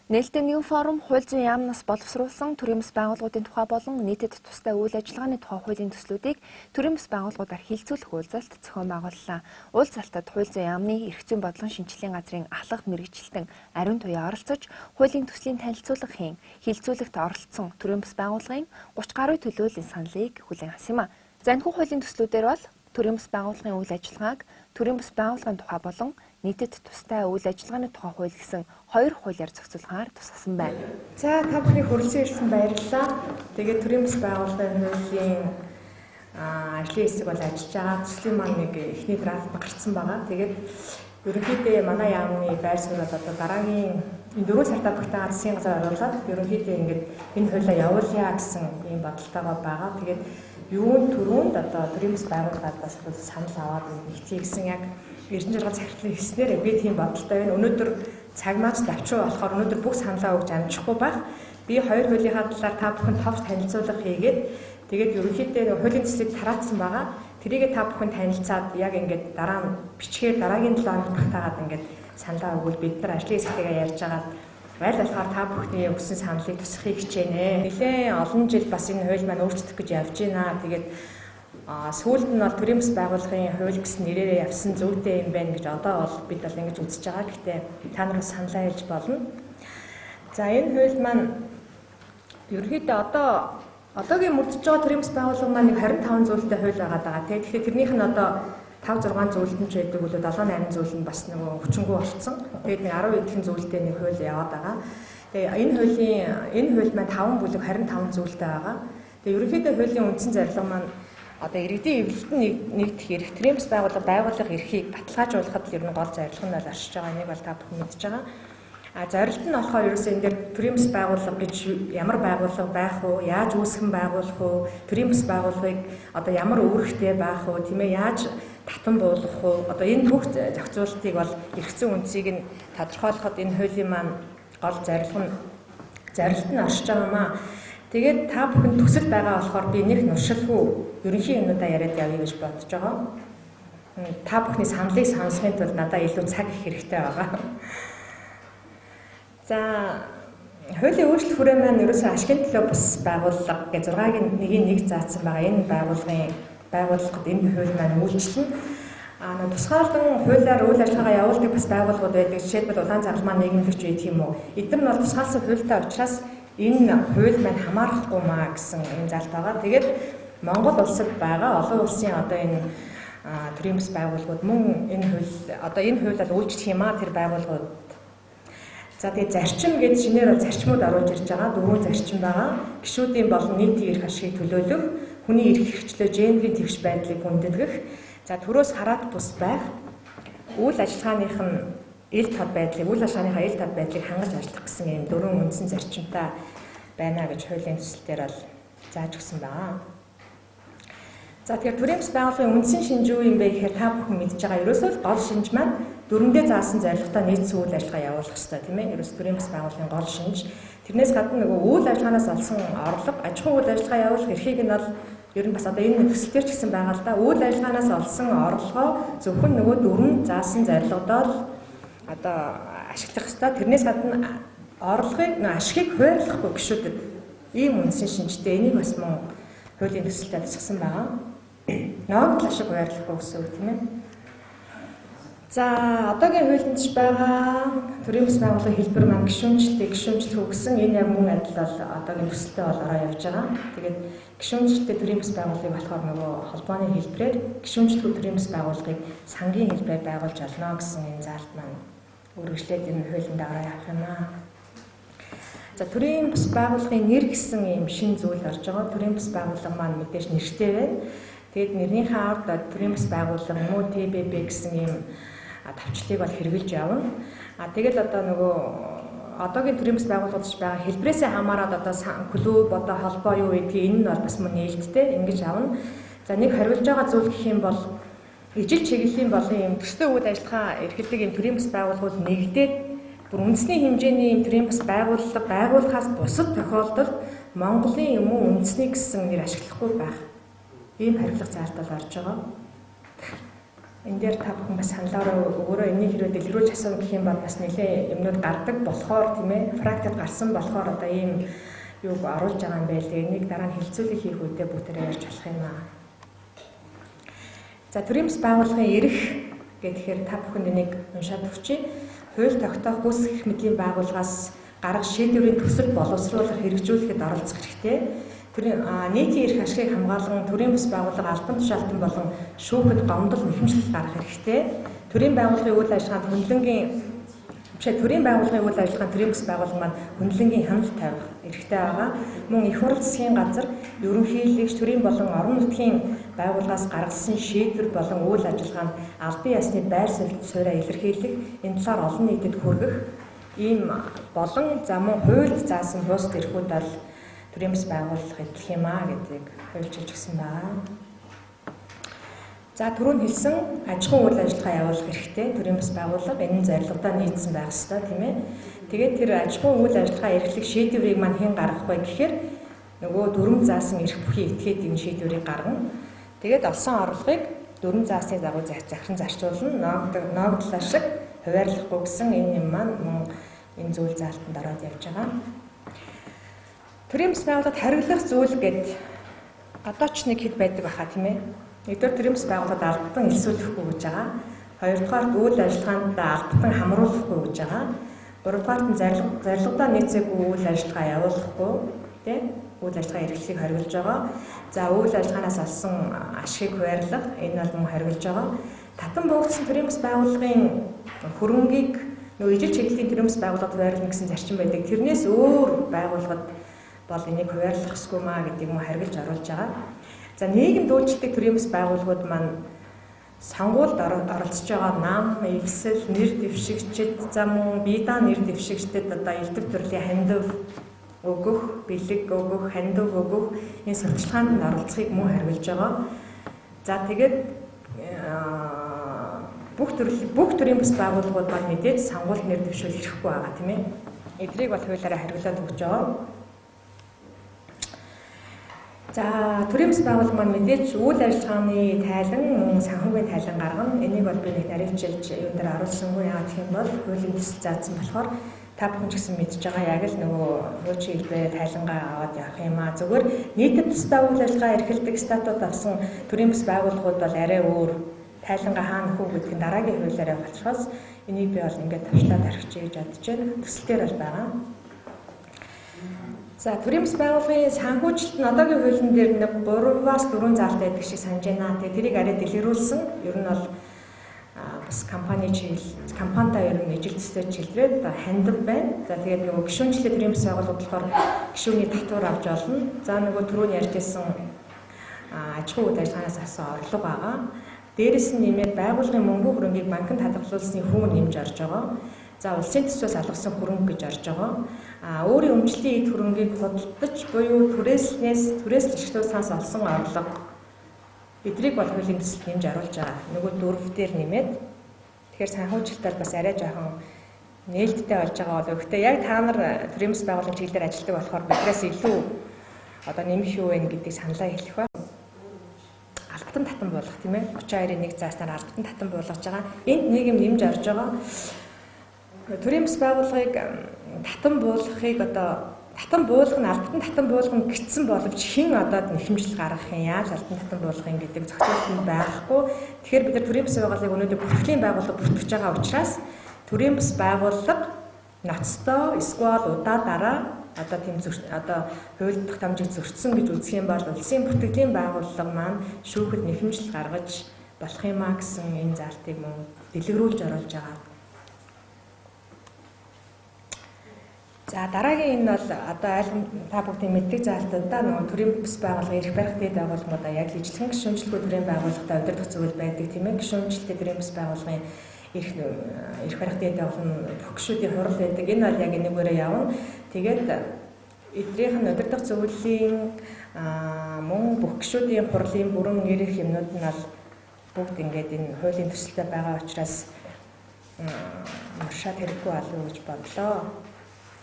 Нээлттэй нэгэн форум хууль зүйн яамнаас боловсруулсан төрийн бас байгууллагуудын тухай болон нийтэд тустай үйл ажиллагааны тухай хуулийн төслүүдийг төрийн бас байгууллагуудаар хилцүүлэх уулзалт зохион байгууллаа. Уулзалтад хууль зүйн яамны эрх зүйн бодлогын шинжилгээний газрын ахлах мэргэжилтэн Ариун Туяа оролцож, хуулийн төслийн танилцуулга хийн, хилцүүлэгт оролцсон төрийн бас байгууллагын 30 гаруй төлөөллийн саналыг хүлээн авсан юм а. За энэхүү хуулийн төслүүдээр бол төрийн бас байгууллагын үйл ажиллагааг төрийн бас байгууллагын тухай болон нийтэд тустай үйл ажиллагааны тухай хууль гэсэн хоёр хуулиар зохицуулахаар тусгасан байна. За, та бүхний хүрэлцэн ирсэн баярлалаа. Тэгээд төрийн бас байгууллагын хуулийн ажлын хэсэг бол ажиллаж байгаа. Төслийн маань нэг эхний драфт гарцсан байгаа. Тэгээд ерөнхийдөө манай яамны байр суурь бол одоо дараагийн энэ 4 сартаа багтаагаа засгийн газар оруулаад ерөнхийдөө ингээд энэ хуулиа явуулъя гэсэн ийм бодолтойгоо байгаа. Тэгээд юун түрүүнд одоо төрийн бас байгууллагаас бас санал аваад нэгтгий гэсэн яг Эрдэнэ жаргал захирлын хэлснээр би тийм бодолтой байна. Өнөөдөр цаг маань давчуу болохоор өнөөдөр бүх саналаа өгч амжихгүй байх. Би хоёр хуулийнхаа талаар та бүхэн товч танилцуулга хийгээд, тэгээд ерөнхийдөө хуулийн төслийг тараацсан байгаа. Тэрийгээ та бүхэн танилцаад, яг ингээд дараа нь бичгээр дараагийн 7 хоногт багтаагаад ингээд саналаа өгвөл бид нар ажлын хэсэгтэйгээ ярьж агаад аль болохоор та бүхний өгсөн саналыг тусахыг хичээнэ. Нэлээд олон жил бас энэ хууль маань өөрчлөгдөх гэж явж байна. Тэгээд сүүлд нь бол төрийн бас байгууллагын хууль гэсэн нэрээрээ явсан зүйтэй юм байна гэж одоо бол бид бол ингэж үзэж байгаа. Гэхдээ та нар бас саналаа хэлж болно. За, энэ хууль маань ерөнхийдөө одоогийн мөрдөж байгаа төрийн бас байгууллага маань нэг 25 зүйлтэй хууль байгаа даа. Тэгэхээр тэрнийх нь одоо 5 6 зүйлд нь ч байдаг үлээ, 7 8 зүйл нь бас нөгөө хүчингү болцсон. Тэгээд нэг 10 эдхэн зүйлтэй нэг хууль яваад байгаа. Тэгээ энэ хууль маань 5 бүлэг, 25 зүйлтэй байгаа. Тэгээ ерөнхийдөө хуулийн үндсэн зорилго маань одоо иргэдийн эвлэлтэнд нэгдэх эрх, төрийн бас байгууллага эрхийг баталгаажуулахад л ер нь гол зорилго нь бол оршиж байгаа. Энийг бол та бүхэн мэдж байгаа. А зорилт нь болохоор ерөөсөө энэ дээр төрийн бас байгууллага гэж ямар байгууллага байх вэ? Яаж үүсгэн байгуулах вэ? Төрийн бас байгууллагыг одоо ямар үүрэгтэй байх вэ? Тийм ээ, яаж татан буулгах вэ? Одоо энэ бүх зохицуултыг бол эрх зүйн үндсийг нь тодорхойлоход энэ хуулийн маань гол зорилго нь, зорилт нь оршиж байгаа юм аа. Тэгээд та бүхэн төсөл байгаа болохоор би нэг нуршилгүй ерөнхий юмнуудаа яриад явъя гэж бодож байгаа. Та бүхний саналыг сонсохын тулд надад илүү цаг их хэрэгтэй байгаа. За, хуулийн өөрчлөлт хүрээ маань ерөөсөө ашигын төлөө бус байгууллага гэж 6-гийн 1-ийн 1 заасан байгаа. Энэ байгууллагад энэ хууль маань үйлчлэнэ. А нэг тусгаарлан хуулиар үйл ажиллагаагаа явуулдаг бас байгууллагууд байдаг. Жишээлбэл, улаан загалмаа нийгэмлэгч байдаг юм уу. Эдгээр нь бол тусгаарласан хуультай учраас энэ хууль маань хамаарахгүй маа гэсэн энэ залт байгаа. Тэгээд Монгол улсад байгаа олон улсын одоо энэ төрийн бас байгууллагууд мөн энэ хууль, одоо энэ хууль бол үйлчлэх юм а тэр байгууллагууд. За, тэгээд зарчим гэж шинээр бол зарчмууд оруулж ирж байгаа. Дөрвөн зарчим байгаа. Гишүүдийн болон нийтийн эрх ашигыг төлөөлөх, хүний эрх хэрэгчлээ, гендрийн тэгш байдлыг хүндэтгэх, за, төрөөс хараат бус байх, үйл ажиллагааных нь ил тод байдлыг, үйл ажиллагааныхаа ил тод байдлыг хангаж ажиллах гэсэн ийм дөрвөн үндсэн зарчимтай байна гэж хуулийн төсөл дээр бол зааж өгсөн байна. За, тэгэхээр төрийн бас байгууллагын үндсэн шинж юу юм бэ гэхээр та бүхэн мэдж байгаа. Ерөөсөө л гол шинж маань дөрөндөө заасан зорилготой нийцсэн үйл ажиллагаа явуулах ёстой, тийм ээ. Ерөөс төрийн бас байгууллагын гол шинж. Тэрнээс гадна нөгөө үйл ажиллагаанаас олсон орлого, аж ахуйн үйл ажиллагаа явуулах эрхийг нь бол ер нь бас одоо энэ төсөл дээр ч гэсэн байгаа л да. Үйл ажиллагаанаас олсон орлогоо зөвхөн нөгөө дөрвөн заасан зорилгодоо л одоо ашиглах ёстой. Тэрнээс гадна орлогыг, ашигыг хуваарлахгүй гишүүдэд, ийм үндсэн шинжтэй. Энийг бас мөн хуулийн төсөлтөд тусгасан байгаа. Ногдол ашиг хуваарлахгүй гэсэн үг, тийм ээ. За, одоогийн хуулинд ч байгаа төрийн бас байгууллагын хэлбэр маань гишүүнчлэлтэй, гишүүнчлэх гэсэн энэ яг мөн адил бол одоогийн төсөлтөд бол ороо явж байгаа. Тэгээд гишүүнчлэлтэй төрийн бас байгууллагыг болохоор нөгөө холбооны хэлбэрээр, гишүүнчлэхгүй төрийн бас байгууллагыг сангийн хэлбэрээр байгуулж олно гэсэн энэ заалт маань үргэлжлээд энэ хуулинд ороо явах юм аа. За, төрийн бас байгууллагын нэр гэсэн ийм шин зүйл орж байгаа. Төрийн бас байгууллага маань мэдээж нэртэй байна. Тэгээд нэрнийхээ ард төрийн бас байгууллага юм уу ТББ гэсэн ийм товчлыг бол хэрэгжилж явна. А тэгэл одоо нөгөө одоогийн төрийн бас байгууллагууд байгаа хэлбэрээсээ хамаарат одоо клуб, одоо холбоо юу гэдгийг энэ нь бол бас мөн нээлттэй ингэж авна. За, нэг хориглож байгаа зүйл гэх юм бол ижил чиглэлийн болон юм төстэй үйл ажиллагаа эрхэлдэг юм төрийн бас байгууллагууд нэгдээд бүр үндэсний хэмжээний юм төрийн бас байгууллага байгуулахаас бусад тохиолдолд Монголын юм уу үндэсний гэсэн нэр ашиглахгүй байх. Ийм хориглох заалт бол орж байгаа. Энэ дээр та бүхэн бас саналаараа өгөөрэй. Энийг хэрвээ дэлгэрүүлж асууна гэх юм бол бас нэлээд юмнууд гардаг болохоор, тийм ээ, практикт гарсан болохоор одоо ийм юуг оруулж байгаа юм байлээ. Энийг дараа нь хэлэлцүүлэг хийх үедээ бүгдээрээ ярьж болох юм аа. За, төрийн бас байгууллагын эрх гэхээр та бүхэнд энийг уншаад өгчье. Хууль тогтоох, гүйцэтгэх мэдлийн байгууллагаас гарах шийдвэрийн төсөл боловсруулах, хэрэгжүүлэхэд оролцох хэрэгтэй. Төрийн нийтийн эрх ашигыг хамгаалан төрийн бус байгууллага албан тушаалтан болон шүүхэд гомдол нэхэмжлэл гаргах хэрэгтэй. Төрийн байгууллагын үйл ажиллагаанд хөндлөнгийн бишээ төрийн байгууллагын үйл ажиллагаанд төрийн бус байгууллага маань хөндлөнгийн хяналт тавих эрхтэй байгаа. Мөн их хурл засгийн газар, ерөнхийлөгч, төрийн болон орон нутгийн байгууллагаас гаргасан шийдвэр болон үйл ажиллагаанд албан ёсны байр сууриа илэрхийлэх, энэ талаар олон нийтэд хүргэх ийм болон за мөн хуульд заасан бусад эрхүүд бол төрийн бас байгууллага эдлэх юм аа гэдгийг хуульчилж өгсөн байгаа. За, түрүүнд хэлсэн аж ахуйн үйл ажиллагаа явуулах хэрэгтэй төрийн бас байгууллага энэ нь зорилгодоо нийцсэн байх ёстой, тийм ээ. Тэгээд тэр аж ахуйн үйл ажиллагаа эрхлэх шийдвэрийг маань хэн гаргах вэ гэхээр нөгөө дүрм заасан эрх бүхий этгээд энэ шийдвэрийг гаргана. Тэгээд олсон орлогыг дүрм заасны дагуу захиран зарцуулна. Ноогдлаа шиг хуваарлахгүй гэсэн энэ юм маань мөн энэ зүйл заалтанд ороод явж байгаа. Төрийн бас байгууллагад хориглох зүйл гэд одоо ч нэг хэд байдаг баха, тийм ээ. Нэгдүгээр, төрийн бас байгууллагад албатан элсүүлэхгүй гэж байгаа. Хоёрдугаарт, үйл ажиллагаанд албатан хамруулахгүй гэж байгаа. Гуравдугаарт нь зорилгодоо нийцээгүй үйл ажиллагаа явуулахгүй, тийм, үйл ажиллагаа эрхлэлийг хориглож байгаа. За, үйл ажиллагаанаас олсон ашигыг хуваарлах, энэ бол мөн хориглож байгаа. Татан буугдсан төрийн бас байгууллагын хөрөнгийг нөгөө ижил чиглэлийн төрийн бас байгууллагад хуваарлана гэсэн зарчим байдаг. Тэрнээс өөр байгууллагад бол энийг хуваарлах ёсгүй маа гэдгийг мөн хориглож оруулж байгаа. За, нийгэмд үйлчлдэг төрийн бас байгууллагууд маань сонгуульд оролцож байгаа нам, эвсэл, нэр дэвшигчид, за мөн бие даан нэр дэвшигчдэд одоо элдв төрлийн хандив өгөх, бэлэг өгөх, хандив өгөх энэ сурталчилгаанд нь оролцохыг мөн хориглож байгаа. За, тэгээд бүх төрийн бас байгууллагууд маань мэдээж сонгуульд нэр дэвшүүл хэрэггүй байгаа, тийм ээ. Эдрийг бол хуулиараа хориглоод өгч байгаа. За, төрийн бас байгууллага маань мэдээж үйл ажиллагааны тайлан, мөн санхүүгийн тайлан гаргана. Энийг бол би нэг наривчилж юун дээр оруулсангүй. Яагаад гэх юм бол хуулийн төсөл заасан болохоор та бүхэн ч гэсэн мэдж байгаа, яг л нөгөө хуучин хэлбэрээр тайлангаа аваад явах юм аа. Зүгээр нийтэд тусдаа үйл ажиллагаа эрхэлдэг статут авсан төрийн бас байгууллагууд бол арай өөр тайлангаа хаана нөхөө гэдг нь дараагийн хуулиар явах болохоос энийг би бол ингээд товчлоод орхичих гэж бодож байна. Төсөл дээр бол байгаа. За, төрийн бас байгууллагын санхүүжилт нь одоогийн хуулийн дээр нэг 3-аас 4 заалт байдаг шиг санаж байна. Тэгээ тэрийг арай дэлгэрүүлсэн. Ер нь бол бас компани чиглэл, компанитай ер нь ижил төстэй чиглэлээр хандив байна. За, тэгээд нөгөө гишүүнчлээ төрийн бас байгууллага болохоор гишүүний татвар авч олно. За, нөгөө түрүүний ярьж байсан аж ахуйн үйл ажиллагаанаас авсан орлого байгаа. Дээрэс нь нэмээд байгууллагын мөнгө хөрөнгийг банкнд хадгалуулсны хүүн нэмж орж байгаа. За, улсын төсвөөс алгасан хөрөнгө гэж орж байгаа. А өөрийн өмчлөлийн эд хөрөнгийг худалдаж буюу түрээслэнээс, түрээсэл ашиглуулсанаас олсон орлого эдрийг бол хуулийн төсөлд нэмж оруулж байгаа. Нөгөө дөрв дээр нэмээд, тэгэхээр санхүүжилтээр бас арай жоохон нээлттэй болж байгаа болов. Гэхдээ яг та нар төрийн бас байгууллагын чиглэлээр ажилладаг болохоор биднээс илүү одоо нэмэх юу вэ гэдгийг саналаа хэлэх ба. Албатан татан буулгах, тийм ээ. 32-ын 1 зааснаар албатан татан буулгаж байгаа. Энд нэг юм нэмж орж байгаа. Төрийн бас байгууллагыг татан буулгахыг одоо татан буулгах нь албатан татан буулгах нь гэсэн боловч хэн одоо нэхэмжил гаргах юм, яаж албатан татан буулгах юм гэдэг зохицуулалт нь байхгүй. Тэгэхээр бид нар төрийн бас байгууллагыг өнөөдөр бүртгэлийн байгууллага бүртгэж байгаа учраас төрийн бас байгууллага ноцтой эсвэл удаа дараа одоо тийм одоо хууль тогтоомжийг зөрчсөн гэж үзэх юм бол улсын бүртгэлийн байгууллага маань шүүхэд нэхэмжил гаргаж болох юм а гэсэн энэ заалтыг мөн дэлгэрүүлж оруулж байгаа. За, дараагийн энэ бол одоо айлгам та бүгдийн мэддэг заалтууд да, нөгөө төрийн бас байгууллага эрх барих дэд байгууллагуудаа яг л ижилхэн гишүүнчлэгүй төрийн байгууллагатай удирдах зүйл байдаг, тийм ээ. Гишүүнчлэлтэй төрийн бас байгууллагын эрх барих дэд байгууллага бүх гишүүдийн хурал байдаг. Энэ бол яг энэгээрээ явна. Тэгээд эдрийнх нь удирдах зөвлөлийн мөн бүх гишүүдийн хурлын бүрэн эрх юмнууд нь бол бүгд ингээд энэ хуулийн төсөлтэй байгаа учраас муршаад хэрэггүй болов гэж бодлоо.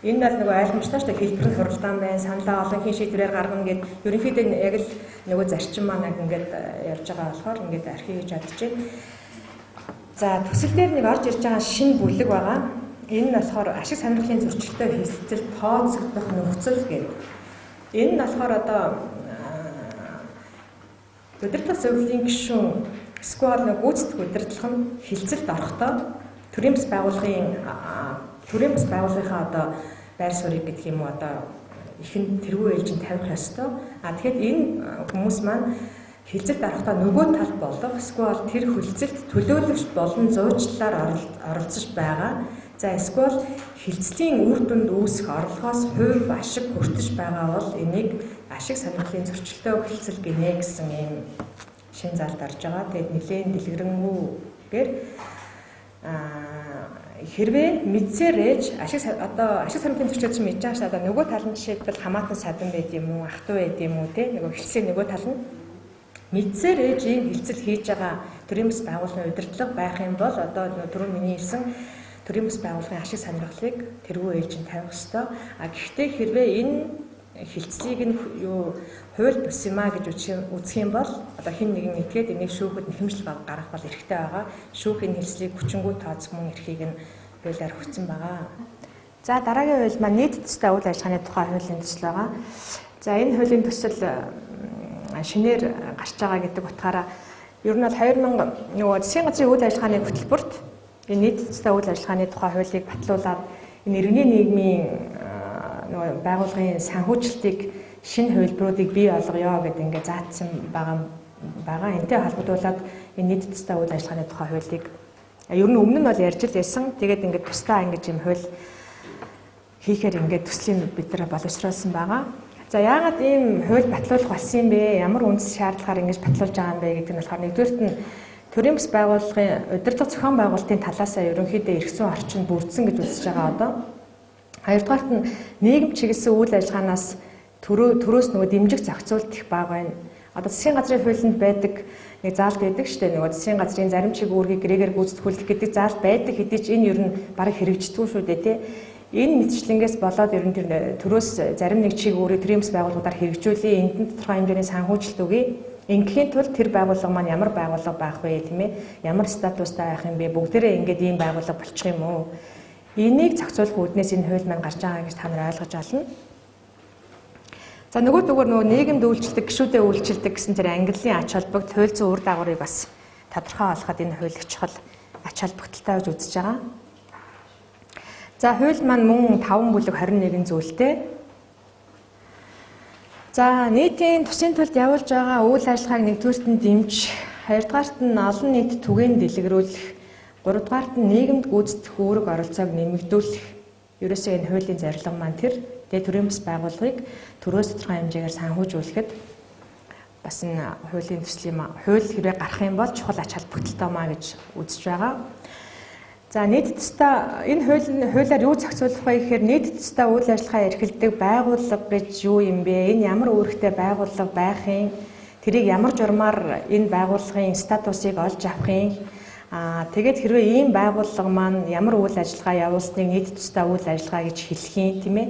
Энэ бол нөгөө ойлгомжтой шүү дээ, хэлбэр нь хуралдаан байна, саналаа олонхийн шийдвэрээр гаргана гэд ерөнхийдөө яг л нөгөө зарчим маань яг ингээд явж байгаа болохоор ингээд архи гэж бодож байна. За, төсөл дээр нэг орж ирж байгаа шинэ бүлэг байгаа. Энэ нь болохоор ашиг сонирхлын зөрчилтэй хэлцэл тооцогдох нөхцөл гэдэг. Энэ нь болохоор одоо удирдлага зөвлөлийн гишүүн эсвэл нэг гүйцэтгэх удирдлага нь хэлцэлд орохдоо төрийн бас байгууллагынхаа одоо байр суурийг гэдэг юм уу одоо ихэнд тэргүй ээлжинд тавих ёстой. А тэгэхээр энэ хүмүүс маань хэлцэлд орохдоо нөгөө тал болох эсвэл тэр хөлцөлд төлөөлөгч болон зуучлалаар оролцож байгаа. За эсвэл хилцлийн үр дүнд үүсэх орлогоос хувь ашиг хүртэж байгаа бол энийг ашиг сонирхлын зөрчилтэй хилцэл гинэ гэсэн ийм шин заалт орж байгаа. Тэгээд нэлээд дэлгэрэнгүйгээр хэрвээ мэдсээр ээж ашиг одоо ашиг сонирхлын зөрчил чинь мэдж байгаа ш. Одоо нөгөө тал нь жишээлбэл хамаатан садан байд юм уу, ах トゥ байд юм уу те, нөгөө хэлсэн нөгөө тал нь мэдсээр ээж ийм хилцэл хийж байгаа төрийн бас байгууллагын удирдлага байх юм бол одоо түрүү миний хэлсэн төрийн бас байгууллагын ашиг сонирхлыг тэргүй ээлжинд тавих ёстой. А гэхдээ хэрвээ энэ хилцлийг нь юу хууль бус юм а гэж үзэх юм бол одоо хэн нэгэн этгээд энийг шүүхэд нэхэмжил гаргах бол эрхтэй байгаа. Шүүх энэ хилцлийг хүчингү тооцох мөн эрхийг нь хуулиар өгсөн байгаа. За, дараагийн хууль маань нийт төстэй үйл ажиллагааны тухай хуулийн төсөл байгаа. За, энэ хуулийн төсөл шинээр гарч байгаа гэдэг утгаараа ер нь бол 2000 нөгөө засгийн газрын үйл ажиллагааны хөтөлбөрт энэ нийт төстэй үйл ажиллагааны тухай хуулийг батлуулаад энэ иргэний нийгмийн нөгөө байгууллагын санхүүжилтийг шинэ хувилбаруудыг бий болгоё гэдэг ингээд заасан байгаа. Энтэй холбогдуулаад энэ нийт төстэй үйл ажиллагааны тухай хуулийг ер нь өмнө нь бол ярьж л байсан. Тэгээд ингээд тусдаа ингэж юм хууль хийхээр ингээд төслийн бид нар боловсруулсан байгаа. За, яагаад ийм хууль батлуулах болсон юм бэ? Ямар үндэс шаардлагаар ингэж батлуулж байгаа юм бэ гэдэг нь болохоор нэгдүгээрт нь төрийн бас байгууллагын удирдлага зохион байгуулалтын талаасаа ерөнхийдөө эрх зүйн орчин бүрдсэн гэж үзэж байгаа одоо. Хоёрдугаарт нь нийгэм чиглэсэн үйл ажиллагаанаас төрөөс нөгөө дэмжих зохицуулт их бага байна. Одоо засгийн газрын хуулинд байдаг нэг заалт байдаг шүү дээ. Нөгөө засгийн газрын зарим чиг үүргийг гэрээгээр гүйцэтгүүлэх гэдэг заалт байдаг хэдий ч энэ ер нь бараг хэрэгждэггүй шүү дээ, тий. Энэ мэтчлэнгээс болоод ер нь тэр төрөөс зарим нэг чиг үүрийг төрийн бас байгууллагуудаар хэрэгжүүлье. Энд нь тодорхой хэмжээний санхүүжилт өгье. Ингээхийн тулд тэр байгууллага маань ямар байгууллага байх вэ, тийм ээ? Ямар статустай байх юм бэ? Бүгдээрээ ингээд ийм байгууллага болчих юм уу? Энийг зохицуулах үүднээс энэ хууль маань гарч байгаа гэж та нар ойлгож байна. За, нөгөө зүгээр нөгөө нийгэмд үйлчилдэг, гишүүдээ үйлчилдэг гэсэн тэр ангиллын ач холбогдол, хууль зүйн үр дагаврыг бас тодорхой олгоход энэ хууль их чухал ач холбогдолтой гэж үзэж байгаа. За, хууль маань мөн 5 бүлэг 21 зүйлтэй. За, нийтийн тусын тулд явуулж байгаа үйл ажиллагааг нэгдүгээрт нь дэмжих, хоёрдугаарт нь олон нийт түгээн дэлгэрүүлэх, гуравдугаарт нь нийгэмд гүйцэтгэх үүрэг оролцоог нэмэгдүүлэх. Ерөөсөө энэ хуулийн зорилго маань тэр. Тэгээ төрийн бас байгууллагыг төрөөс тодорхой хэмжээгээр санхүүжүүлэхэд бас энэ хуулийн төслийн хууль хэрвээ гарах юм бол чухал ач холбогдолтой маа гэж үзэж байгаа. За, нийт төстэй энэ хуулиар юу зохицуулах вэ гэхээр нийт төстэй үйл ажиллагаа эрхэлдэг байгууллага гэж юу юм бэ? Энэ ямар үүрэгтэй байгууллага байх юм? Тэрийг ямар журмаар энэ байгууллагын статусыг олж авах юм? Тэгээд хэрвээ ийм байгууллага маань ямар үйл ажиллагаа явуулсныг нийт төстэй үйл ажиллагаа гэж хэлэх юм, тийм ээ?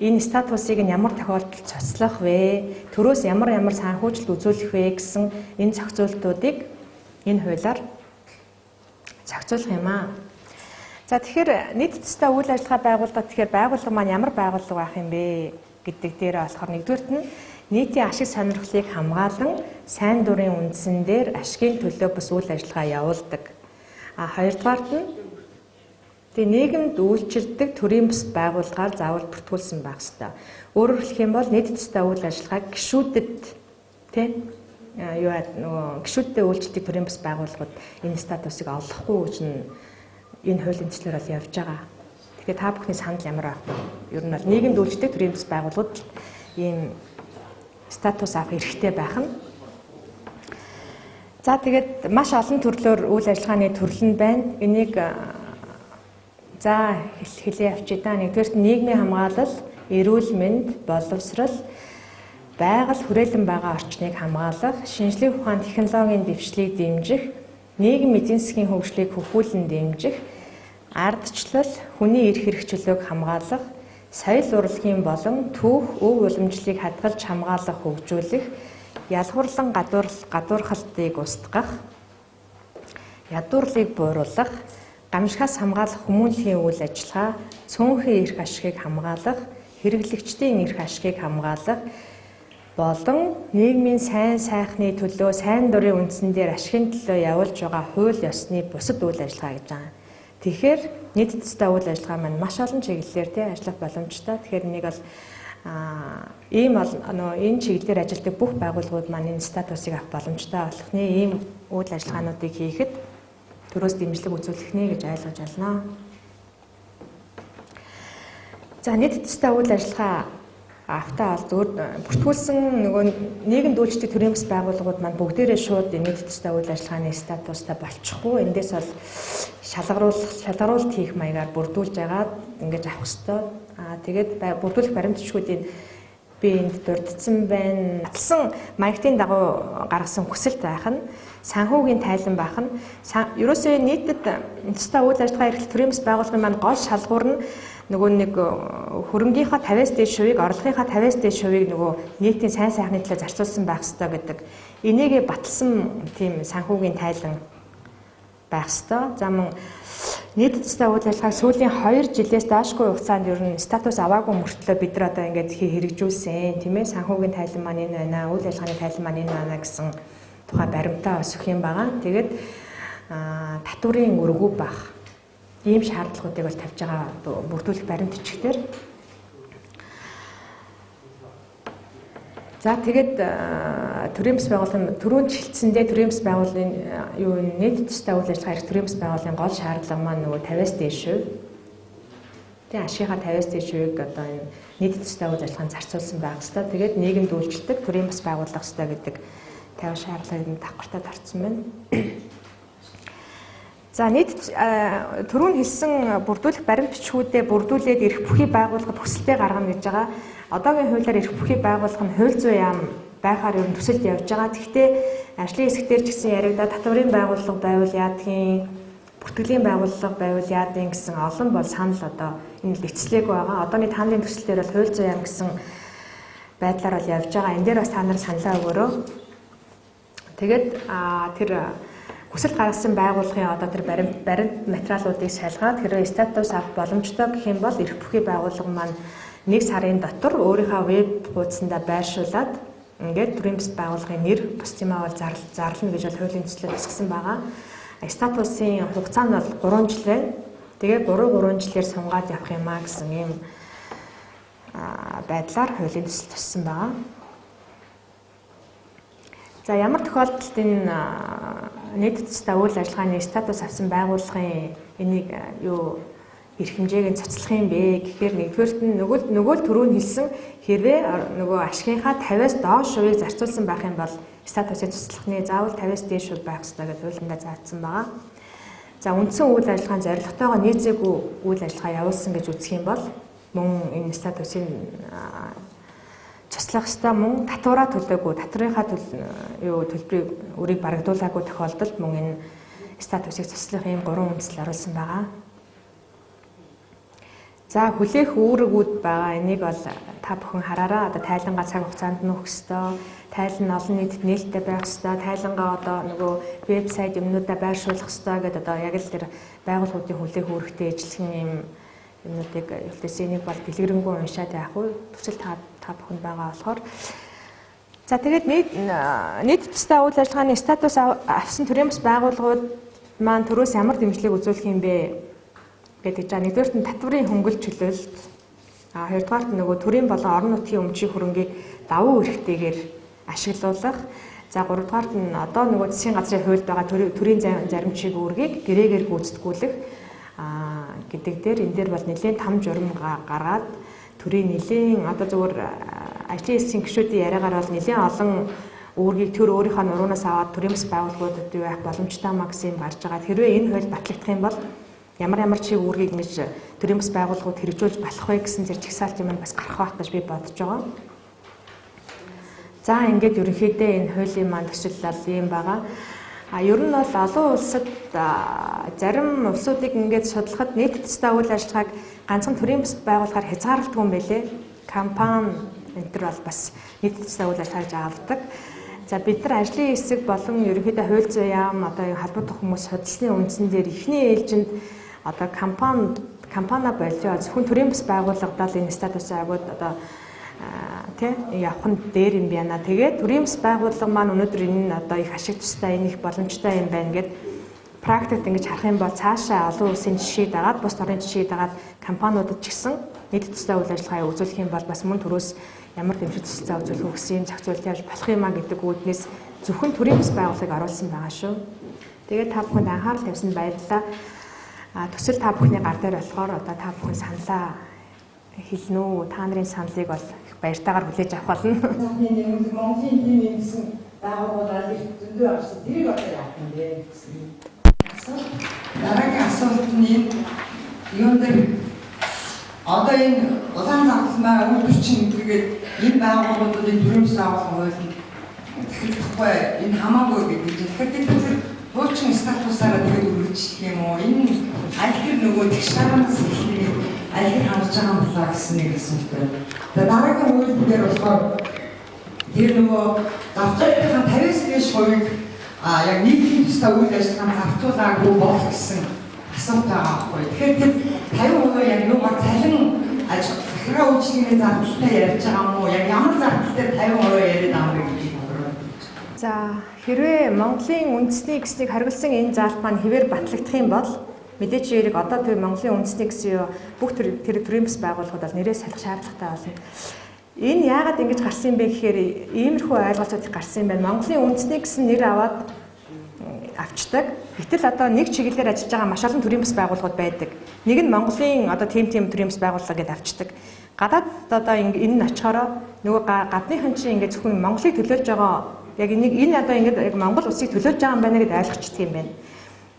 Энэ статусыг нь ямар тохиолдолд цоцлох вэ? Төрөөс ямар ямар санхүүжилт үзүүлэх вэ гэсэн энэ зохицуултуудыг энэ хуулиар зохицуулах юм аа. За, тэгэхээр нийт төстэй үйл ажиллагаа байгууллага тэгэхээр байгууллага маань ямар байгууллага байх юм бэ гэдэг дээр болохоор нэгдүгээрт нь нийтийн ашиг сонирхлыг хамгаалан сайн дурын үндсэн дээр ашигын төлөө бус үйл ажиллагаа явуулдаг. А хоёрдугаарт нь тэг нийгэмд үйлчилдэг төрийн бус байгууллагаар заавал бүртгүүлсэн байх ёстой. Өөрөөр хэлэх юм бол нийт төстэй үйл ажиллагааг гишүүдэд тий юу нөгөө гишүүдтэй үйлчилдэг төрийн бус байгууллагууд энэ статусыг олохгүй гэж нь энэ хуулийн төслөөр бол явж байгаа. Тэгэхээр та бүхний санал ямар байх вэ? Ер нь бол нийгэмд үйлчлдэг төрийн бус байгууллагууд ийм статус авах эрхтэй байх нь. За, тэгээд маш олон төрлөөр үйл ажиллагааны төрөл нь байна. Энийг за хэлээ авчия да. Нэгдүгээрт нийгмийн хамгаалал, эрүүл мэнд, боловсрал, байгаль хүрээлэн байгаа орчныг хамгаалах, шинжлэх ухаан технологийн дэвшлийг дэмжих, нийгэм эдийн засгийн хөгжлийг хөхүүлэн дэмжих, ардчлал, хүний эрх хэрэгчлөөг хамгаалах, соёл урлагийн болон түүх өв уламжлалыг хадгалж хамгаалах, хөгжүүлэх, ялгуурлан гадуурхалтыг устгах, ядуурлыг бууруулах, гамшигаас хамгаалах хүмүүнлэгийн үйл ажиллагаа, цөөнхийн эрх ашигыг хамгаалах, хэрэглэгчдийн эрх ашигыг хамгаалах болон нийгмийн сайн сайхны төлөө сайн дурын үндсэн дээр ашигын төлөө явуулж байгаа хууль ёсны бусад үйл ажиллагаа гэж байгаа. Тэгэхээр нийт тусдаа үйл ажиллагаа маань маш олон чиглэлээр тий ажиллах боломжтой. Тэгэхээр энийг бол ийм нөө энэ чиглэлээр ажилладаг бүх байгууллагууд маань энэ статусыг авах боломжтой болох нэ, ийм үйл ажиллагаануудыг хийхэд төрөөс дэмжлэг үзүүлэх нэ гэж ойлгож байна. За, нийт тусдаа үйл ажиллагаа автаа бол зөвөр бүртгүүлсэн нөгөө нийгэмд үйлчлдэг төрийн бас байгууллагууд маань бүгдээрээ шууд нийт тусдаа үйл ажиллагааны статустай болчихгүй. Эндээс бол шалгаруулалт хийх маягаар бүрдүүлж агаад ингэж авах ёстой. Тэгээд бүрдүүлэх баримт бичгүүдийн би энд дурдсан байна. Батлсан маягтын дагуу гаргасан хүсэлт байх нь, санхүүгийн тайлан байх нь. Ерөөсөө нийтэд тусдаа үйл ажиллагаа эрхлэх төрийн бас байгууллагын маань гол шалгуур нь нөгөө нэг хөрөнгийнхаа 50-аас дээш хувийг, орлогынхаа 50-аас дээш хувийг нөгөө нийтийн сайн сайхны төлөө зарцуулсан байх ёстой гэдэг. Энийгээ баталсан тийм санхүүгийн тайлан байх ёстой. За, мөн нийт тусдаа үйл ажиллагааг сүүлийн 2 жилээс доошгүй хугацаанд ер нь статус аваагүй мөртлөө бид нар одоо ингээд хэрэгжүүлсэн, тийм ээ, санхүүгийн тайлан маань энэ байна, үйл ажиллагааны тайлан маань энэ байна гэсэн тухай баримтаа өсөх юм байгаа. Тэгээд татварын өргүү байх ийм шаардлагуудыг бол тавьж байгаа бүрдүүлэх баримт бичгээр. За, тэгээд төрийн бас байгууллагын түрүүнд шилжсэндээ төрийн бас байгууллагын юу нийт тусдаа үйл ажиллагаа эрх төрийн бас байгууллагын гол шаардлага маань нөгөө 50-аас дээш хувь. Тэгээ ашигынхаа 50-аас дээш хувийг одоо энэ нийт тусдаа үйл ажиллагаанд зарцуулсан байх ёстой. Тэгээд нийгэмд үйлчлдэг төрийн бас байгууллага ёстой гэдэг 50 шаардлагыг давхартаа тарцсан байна. За, нийт түрүүн хэлсэн бүрдүүлэх баримт бичгүүдээ бүрдүүлээд эрх бүхий байгууллагад хүсэлтээ гаргана гэж байгаа. Одоогийн хуулиар эрх бүхий байгууллага нь хууль зүйн яам байхаар ер нь төсөлд явж байгаа. Тэгэхдээ ажлын хэсэг дээр ч гэсэн яригадаад татварын байгууллага байвал яадгийн, бүртгэлийн байгууллага байвал яадгийн гэсэн олон бол санал одоо энэ л эцэслээгүй байгаа. Одооний та нарын төсөл дээр бол хууль зүйн яам гэсэн байдлаар бол явж байгаа. Энэ дээр бас та нар саналаа өгөөрэй. Тэгээд тэр хүсэлт гаргасан байгууллагын одоо тэр баримт материалуудыг шалгаад хэрвээ статус авах боломжтой гэх юм бол эрх бүхий байгууллага маань 1 сарын дотор өөрийнхөө веб хуудсандаа байршуулад ингээд төрийн бас байгууллагын нэр бус юмаа бол зарлана гэж бол хуулийн төслөөр тусгасан байгаа. Статусын хугацаа нь бол 3 жил байна. Тэгээ 3 жилээр сунгаад явах юм а гэсэн ийм байдлаар хуулийн төсөл туссан байгаа. За, ямар тохиолдолд энэ нийт тусдаа үйл ажиллагааны статус авсан байгууллагын энийг юу эрх хэмжээг нь цоцлох юм бэ гэхээр нэгдүгээрт нь нөгөө л түрүүн хэлсэн хэрвээ нөгөө ашигынхаа 50-аас доош хувийг зарцуулсан байх юм бол статусыг цоцлох нэ, заавал 50-аас дээш хувь байх ёстой гэж хуулиндаа заасан байгаа. За, үндсэн үйл ажиллагааны зорилготойгоо нийцээгүй үйл ажиллагаа явуулсан гэж үзэх юм бол мөн энэ статусын цоцлох ёстой, мөн татвараа төлөөгүй, татварынхаа төлбөрийг өрийг барагдуулаагүй тохиолдолд мөн энэ статусыг цоцлох ийм 3 үндсэл оруулсан байгаа. За, хүлээх үүрэгүүд байгаа. Энийг бол та бүхэн хараараа. Одоо тайлангаа цаг хугацаанд нь өгөх ёстой. Тайлан нь олон нийтэд нээлттэй байх ёстой. Тайлангаа одоо нөгөө вебсайт юмнуудаа байршуулах ёстой гэдэг одоо яг л тэр байгууллагуудын хүлээх үүрэгтэй ижилхэн юм юмнуудыг үлдээсэн. Энийг бол дэлгэрэнгүй уншаад яах вэ? Төсөл та бүхэнд байгаа болохоор. За, тэгээд нийт тусдаа үйл ажиллагааны статус авсан төрийн бас байгууллагууд маань төрөөс ямар дэмжлэг үзүүлэх юм бэ гэдэг жаа. Нэгдүгээрт нь татварын хөнгөл чөлөөлөлт, хоёрдугаарт нь нөгөө төрийн болон орон нутгийн өмчийн хөрөнгийг давуу эрхтэйгээр ашиглуулах. За, гуравдугаарт нь одоо нөгөө засгийн газрын хуульд байгаа төрийн зарим чиг үүргийг гэрээгээр гүйцэтгүүлэх гэдэг дээр энэ дээр бол нэлээд том журам гаргаад төрийн нэлээд одоо зөвхөн ажлын хэсгийн гишүүдийн яриагаар бол нэлээд олон үүргийг төр өөрийнхөө нуруунаас аваад төрийн бас байгууллагуудад юу байх боломжтой маа гэсэн юм гарч байгаа. Хэрвээ энэ хууль батлагдах юм бол ямар чиг үүргийг ингэж төрийн бас байгууллагууд хэрэгжүүлж болох вэ гэсэн зэрэг чагсаалт юм бас гарах байх гэж би бодож байгаа. За, ингээд ерөнхийдөө энэ хуулийн маань төсөл бол ийм байгаа. Ер нь бол олон улсад зарим улсуудыг ингээд судлахад нийт тусдаа үйл ажиллагааг ганцхан төрийн бас байгууллагаар хязгаарлалдгүй юм байлээ. Компани энэ төр бол бас нийт тусдаа үйл ажиллагаа гэж авдаг. За бид нар ажлын хэсэг болон ерөнхийдөө хууль зүйн яам одоо холбогдох хүмүүс судалсны үндсэн дээр эхний ээлжинд одоо компани болио зөвхөн төрийн бас байгууллагадаа л энэ статусаа агууд одоо тий явах нь дээр юм байна. Тэгээд төрийн бас байгууллага маань өнөөдөр энэ нь одоо их ашиг тустай, энэ их боломжтой юм байна гэд практикт ингэж харах юм бол цаашаа олон улсын жишээ дагаад, бус орны жишээ дагаад компаниудад ч гэсэн нийт тустай үйл ажиллагаа үзүүлэх юм бол бас мөн төрөөс ямар дэмжих тусалцаа үзүүлэх үү гэсэн юм зохицуулт явж болох юм а гэдэг үүднээс зөвхөн төрийн бас байгууллагыг оруулсан байгаа шүү. Тэгээд та бүхэнд анхаарал тавьсанд баярлалаа. Төсөл та бүхний гар дээр болохоор одоо та бүхэн саналаа хэлнэ үү? Та нарын саналыг бол их баяртайгаар хүлээж авах болно. Монголын тийм юм гэсэн байгууллагууд аль эрт зөндөө байгаа шүү. Тэрийг одоо яах юм бэ гэсэн. Дараагийн асуулт нь энэ юун дээр одоо энэ улаан загламаа үйлдвэрчин гэдэргээд энэ байгууллагуудын төрийн бас байгууллага хууль захирлахгүй энэ хамаагүй гэдэг чинь. Тэгэхээр бид тэр хуучин статусаараа тэгээд үргэлжлэх юм уу? Энэ аль хэр нөгөө тэгш шаранаас эхлээд аль хэр хангаж байгаа юм болоо гэсэн нэг асуулт байна. Тэгээд дараагийн хууль дээр болохоор тэр нөгөө зарцуулалтын 50-аас дээш хувийг яг нийтийн тусдаа үйл ажиллагаанд зарцуулаагүй бол гэсэн асуулт байгаа байхгүй. Тэгэхээр тэр 50% яг юугаар цалин ажил захиргаа үйлчилгээний зардалтай ярьж байгаа юм уу? Яг ямар зардал дээр 50% яриад байгаа юм бэ гэдгийг тодорхойлж. За хэрвээ Монголын үндэсний гэснийг хориглосон энэ заалт маань хэвээр батлагдах юм бол мэдээч хэрэг одоо тэр Монголын үндэсний гэсэн юу бүх тэр төрийн бас байгууллагууд бол нэрээ салах шаардлагатай болно. Энэ яагаад ингэж гарсан юм бэ гэхээр иймэрхүү ойлголцууд их гарсан юм байна. Монголын үндэсний гэсэн нэр аваад авчдаг. Гэтэл одоо нэг чиглэлээр ажиллаж байгаа маш олон төрийн бас байгууллагууд байдаг. Нэг нь Монголын одоо тийм төрийн бас байгууллага гэдээ авчдаг. Гадаад одоо энэ нь очихороо нөгөө гадныхан чинь ингэ зөвхөн Монголыг төлөөлж байгаа яг энийг энэ одоо ингэ яг Монгол улсыг төлөөлж байгаа юм байна гэдээ ойлгочдөг юм байна.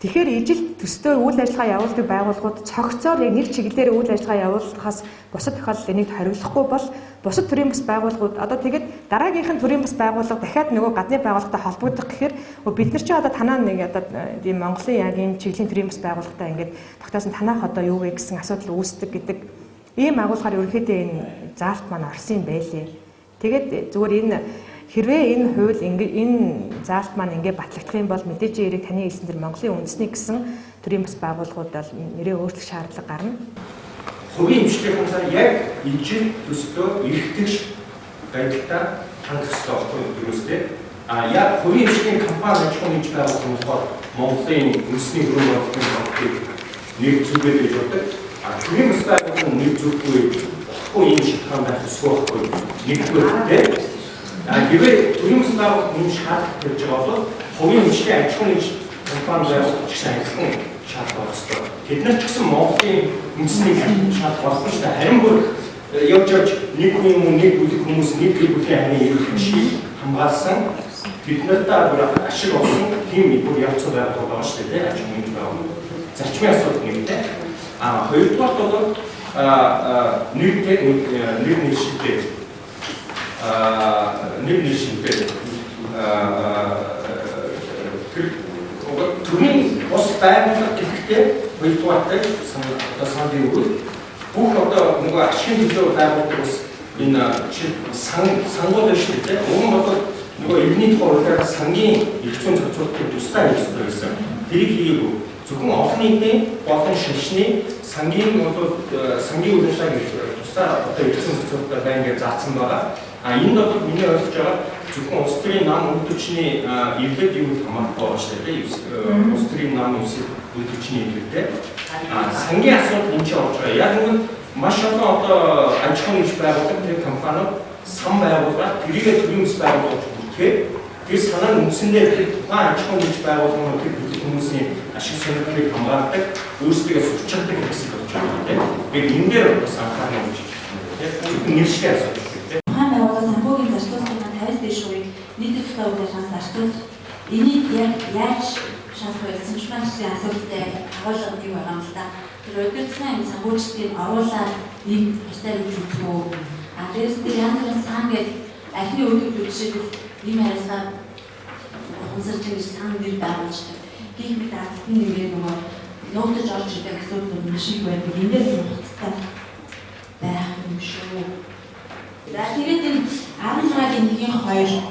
Тэгэхээр ижил төстэй үйл ажиллагаа явуулдаг байгууллагууд цогцоор яг нэг чиглэлээр үйл ажиллагаа явуулахаас бусад тохиолдолд энийг хориглохгүй бол бусад төрийн бас байгууллагууд одоо тэгээд дараагийнх нь төрийн бас байгууллага дахиад нөгөө гадны байгууллагатай холбогдох гэхээр бид нар чи одоо танаа нэг одоо тийм Монголын яг ийм чиглэлийн төрийн бас байгууллагатай ингээд тогтоосон танаах одоо юу вэ гэсэн асуудал үүсдэг гэдэг ийм агуулгаар ерөнхийдөө энэ заалт маань орсон юм байлээ. Тэгээд зүгээр энэ хэрвээ энэ хууль энэ заалт маань ингээ батлагдах юм бол мэдээж хэрэг таны хэлсэн тэр Монголын үндэсний гэсэн төрийн бас байгууллагууд бол нэрээ өөрчлөх шаардлага гарна. Хувийн эмчилгээний талаар яг ижил төстөө эрхтгш байдалтай хандах ёстой байхгүй юустэй. А яг хувийн эмчилгээний компани аж ахуйн нэгж байгуулах нь болохоор Монголын үндэсний хөрөнгө оруулалтын банкыг нэг зүгээд гэж боддог. А төрийн бас байгууллага нь нэг зүггүй болохгүй юм шалтгаан байх ёсгүй байхгүй. Нэгдүгээр тийм. Хэрвээ төрийн бас байгууллага юм шаардлага тавьж байгаа бол хувийн эмчилгээ аж ахуйн нэгж компани байгуулах ч гэсэн адилхан шаардлага байх ёстой. Тэд нар ч гэсэн Монголын үндэсний шаардлага болохгүй шүү дээ. Харин бүр явж нэг хүн юм уу нэг бүлэг хүмүүс нэг гэр бүлийн амийн эрх ашиг хамгаалсан тэд нартай бүр ашиг олсон тийм бүр явцсан байгууллага байгаа шүү дээ. Аж ахуйн нэгж байгууллага. Зарчмын асуудал нэгтэй. А хоёрдугаар бол нэг нэршилтэй нэг нэршилтэй тэр төрийн бус байгууллага гэхдээ хоёрдугаартай одоо саналын өгөл бүх одоо нөгөө ашигын төлөө байгуулдаг бас энэ сангууд шүү дээ. Уг нь бол нөгөө иргэний тухай хуулиар сангийн эрх зүйн зохицуулалтыг тусдаа хийх ёстой байсан. Тэрийг хийгээгүй. Зөвхөн олон нийтийн болон шашны сангийн бол сангийн үйл ажиллагааг тусдаа одоо эрх зүйн зохицуулалтаар байна гэж заасан байгаа. А энд бол миний ойлгож байгаа зөвхөн улс төрийн нам үйлдвэрчний эвлэл юу хамаарахгүй байгаа шүү дээ. Улс төрийн нам үйлдвэрчний эвлэлтэй. А сангийн асуудал энэ ч орж байгаа. Яг нэг маш олон одоо аж ахуйн нэгж байгууллага тэр компаниуд сан байгууллага тэрийгэ төрийн бас байгууллага бүртгээд тэр санаа нь үндсэндээ тэр тухайн аж ахуйн нэгж байгууллагын тэр бүлэг хүмүүсийн ашиг сонирхлыг хамгаалдаг, өөрсдөө сурчилдаг гэсэн болж байгаа тийм. Тэгээд энэ дээр бас анхаарал өгч байна тийм. Зөвхөн нэршлийн асуудал тийм. Тухайн байгууллага санхүүгийн зарцуулалтын маань 50-аас дээш хувийг нийт тусдаа үйл ажиллагаанд зарцуулж энийг яг яаж шалах вэ гэсэн чинь маань асуудалтай агуулга нэг байгаа юм л да. Тэр удирдлагын юм санхүүжилтийг оруулаад нэг тусдаа гэж үзэх үү? А дээрээс тэр янз бүрийн сан гэдэг архины үүдэлтэй жишээлбэл ийм харилцаа ухамсарч ингэж сан нэр байгуулждаг. Гэх мэт ардтны нэрээр нөгөө нуугдаж орж ирдэг асуудлууд маш их байдаг. Энэ дээр хугацтай байх юм шүү. За тэгээд энэ 16-гийн 1-ийн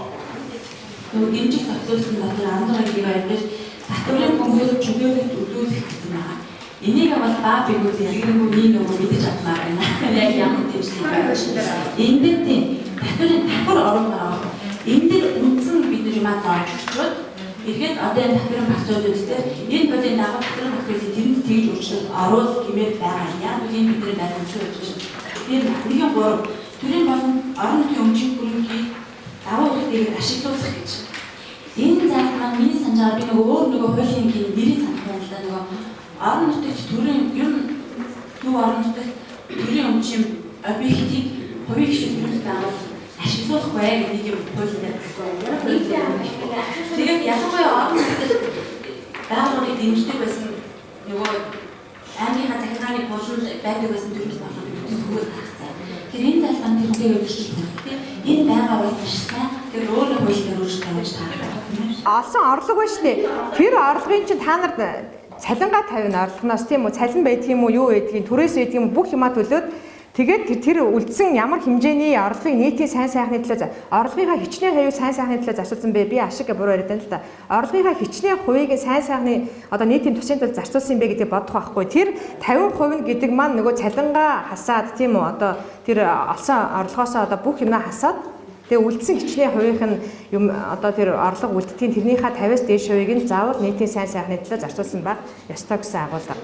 2 Нөгөө дэмжих зохицуулалтын дотор 16-гийн 1 2 дээр татварын бөмбөлөг чөлөөлөлт үзүүлэх гэсэн байгаа. Энийг бол ба бигүүд дэлгэрэнгүй нэг нөгөө мэдэж авмаар байна. Яг ямар дэмжлэг байна. Энэ дээр тийм татварын давхар оруулах байгаа. Энэ дээр үндсэн бид нар юмаа зааж өгчөөд эргээд одоо энэ татварын багц зүйлүүд дээр энэ хуулийн дагуу татварын багц зүйлийг тэрэнд тэгж өөрчлөлт оруул гэмээр байгаа. Яг үл энэ бидний баримт зүйл чинь. Тэр нэгэн 3 төрийн болон орон нутгийн өмчийн хөрөнгийг давуу хэрэгтэйгээр ашиглуулах гэж. Энэ зал маань миний санджаар би нөгөө өөр нөгөө хуулийн нэрийг санах юм л да, нөгөө орон нутагт төрийн ер нь нөгөө орон нутагт төрийн өмчийн объектыг хувийн хвшил төрөлт байгуул ашиглуулах бай гэдэг нэг юм хууль дээр. Тэгээд ялангуяа орон нутагт байгууллагыг дэмждэг байсан нөгөө аймгийнхаа захиргааны булан байдаг байсан төрийн байгууллагыг төгөөд гаргацсан. Тэр энэ залгаан тэрнтэй өөрчлөлт байна. Энэ байгаа бол маш сайн. Тэр өөр хууль дээр өөрчлөлт тавьж таарах. Олсон орлого ба штэ. Тэр орлогын чинь та нар цалингаа тавина орлогоноос, тийм үү? Цалин байдаг юм уу, юу байдгийг, түрээс байдаг юм уу, бүх юмаа төлөөд тэгээд тэр үлдсэн ямар хэмжээний орлогыг нийтийн сайн сайхны төлөө, орлогынхаа хичнээн хувийг сайн сайхны төлөө зарцуулсан бэ? Би ашиг гэж буруу яриад байна л да. Орлогынхаа хичнээн хувийг сайн сайхны одоо нийтийн тусын төлөө зарцуулсан юм бэ гэдгийг бодох байхгүй. Тэр 50% нь гэдэг маань нөгөө цалингаа хасаад, тийм үү? Одоо тэр олсон орлогоосоо одоо бүх юмаа хасаад тэгээ үлдсэн хичнээн хувийнх нь юм одоо тэр орлого үлдтийн тэрнийхээ 50-аас дээш хувийг нь заавал нийтийн сайн сайхны төлөө зарцуулсан байх ёстой гэсэн агуулга.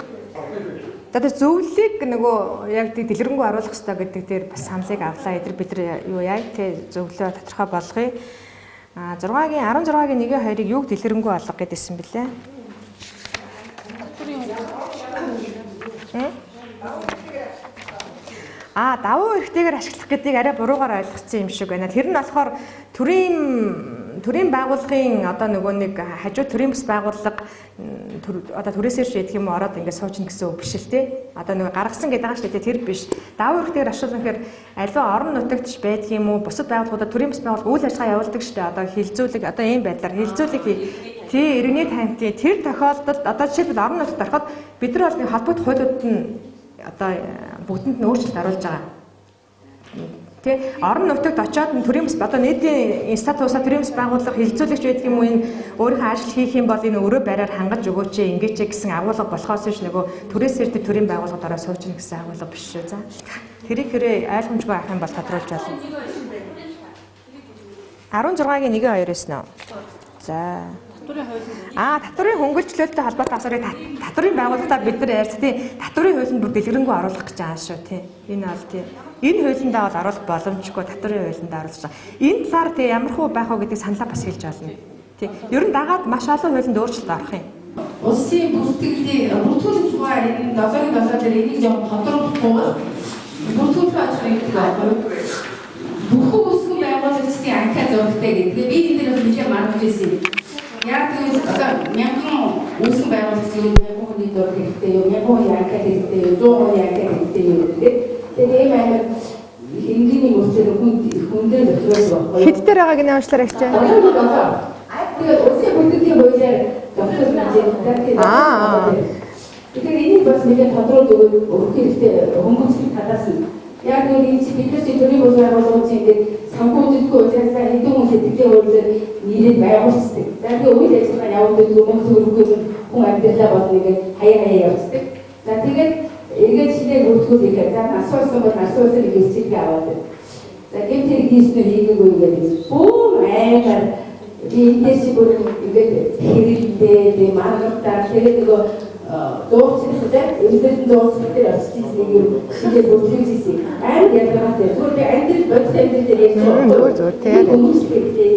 За, тэр зөвлөлийг нөгөө яг дэлгэрэнгүй оруулах ёстой гэдэг дээр бас саналыг авлаа. Эдгээр бид нар юу яа те зөвлөлөө тодорхой болгоё. А 6-гийн 16-гийн 1-ийн 2-ыг юуг дэлгэрэнгүй олго гэдээсэн бэлээ? А давуу эрхтэйгээр ашиглах гэдгийг арай буруугаар ойлгоцсон юм шиг байна. Тэр нь болохоор төрийн байгууллагын одоо нөгөө нэг хажуу төрийн бас байгууллага одоо түрээсээр шийдэх юм ороод ингээд суучна гэсэн үг биш л те. Одоо нөгөө гаргасан гэдэг байгаа шүү дээ, тэр биш. Давуу эрхтэйгээр ашиглах гэхээр аливаа орон нутагт ч байдаг юм уу, бусад байгууллагуудад төрийн бас байгууллага үйл ажиллагаа явуулдаг шүү дээ. Одоо хилцүүлэг одоо ийм байдлаар хилцүүлэг тий иргэний танхимын тэр тохиолдолд одоо жишээлбэл орон нутагт ороход бид нар бол нэг холбогдох хуулиуд нь одоо бүгдэнд нь өөрчлөлт оруулж байгаа. Тэ орон нутагт очиод төрийн бас одоо нийтийн статусаа төрийн бас байгууллага хилцүүлэгч байдаг юм уу, энэ өөрийнхөө ажил хийх юм бол энэ өрөө байраар хангаж өгөөч ингэж гэсэн агуулга болохоос биш нөгөө түрээсээр тэр төрийн байгууллагад ороо суучна гэсэн агуулга биш шүү. За тэрийг хэрэг ойлгомжгүй авах юм бол тодруулж болно. 16-гийн 1-2 байсан уу? За. А татварын хөнгөлжлөлтөй холбоотой асуурыг татварын байгууллагатаа бид нар ярьц тий татварын хуулинд бүр дэлгэрэнгүй оруулах гэж байгаа шүү тий. Энэ бол тий энэ хуулиндаа бол оруулах боломжгүй, татварын хуулиндаа оруулах гэж байгаа. Энэ талаар тий ямар хуу байх вэ гэдгийг саналаа бас хэлж болно. Тий ер нь дагаад маш олон хуулинд өөрчлөлт орох юм. Улсын бүртгэлийн бүртгүүлэх тухай энэ 7-гийн 7 дээр энийг жоохон тодруулахгүй бол бүртгүүлэх аж ахуй гэдэг байхгүй. Бүхэн үсгэн байгуулагчдын анкет зурагтай гэдэг. Би энэ дээр бас нэлээд маргаж ирсэн юм. Яг тэгвэл одоо 1000 үүсгэн байгуулагчдын 1000 хүний зураг хэрэгтэй юу, 1000 хүний анкет хэрэгтэй юу, 100 хүний анкет хэрэгтэй юу гэдэг. Тэгээд ийм амар энгийн мөрчөр хүн дээр зохиол байхгүй. Хэд дээр байгааг нь уншлаарай хчээ. Тэгээд улсын бүртгэлийн хуулиар зохиол гэж. Тэгэхээр энийг бас нэлээд тодруулж өгөх хэрэгтэй хөнгөлөлт талаас нь. Яг нэг энэ чи бид нар чи төрийн бус байгууллагууд чи ингээд санхүүжилтгүй учраас хэдэн хүн сэтгэлийн хуулиар нэрийг байгуулцдаг. За тэгээ үйл ажиллагаа явуулдаг, мөнгө төгрөггүй хүн амьдралаа болно ингээд хаяа хаяа явцдаг. За тэгээд эргээд шинээр бүртгүүл ихээр за асуусан бол асуусан гэж хичээлээ аваад. За гэмт хэрэг хийсэн үү хийгээгүй ингээд бүүм аймар би эндээс чи бүр ингээд хэрэлдээ тэг маргалтаа тэгээд нөгөө зуучлах эмнэлэн зуучлах дээр очиж нэг юм шинээр бүртгэж ирсэн. Амар ялгаатай. Зүгээр би амьдрал бодит амьдрал дээр ярьж байгаа. Зүгээр зүгээр тийм. Хүмүүс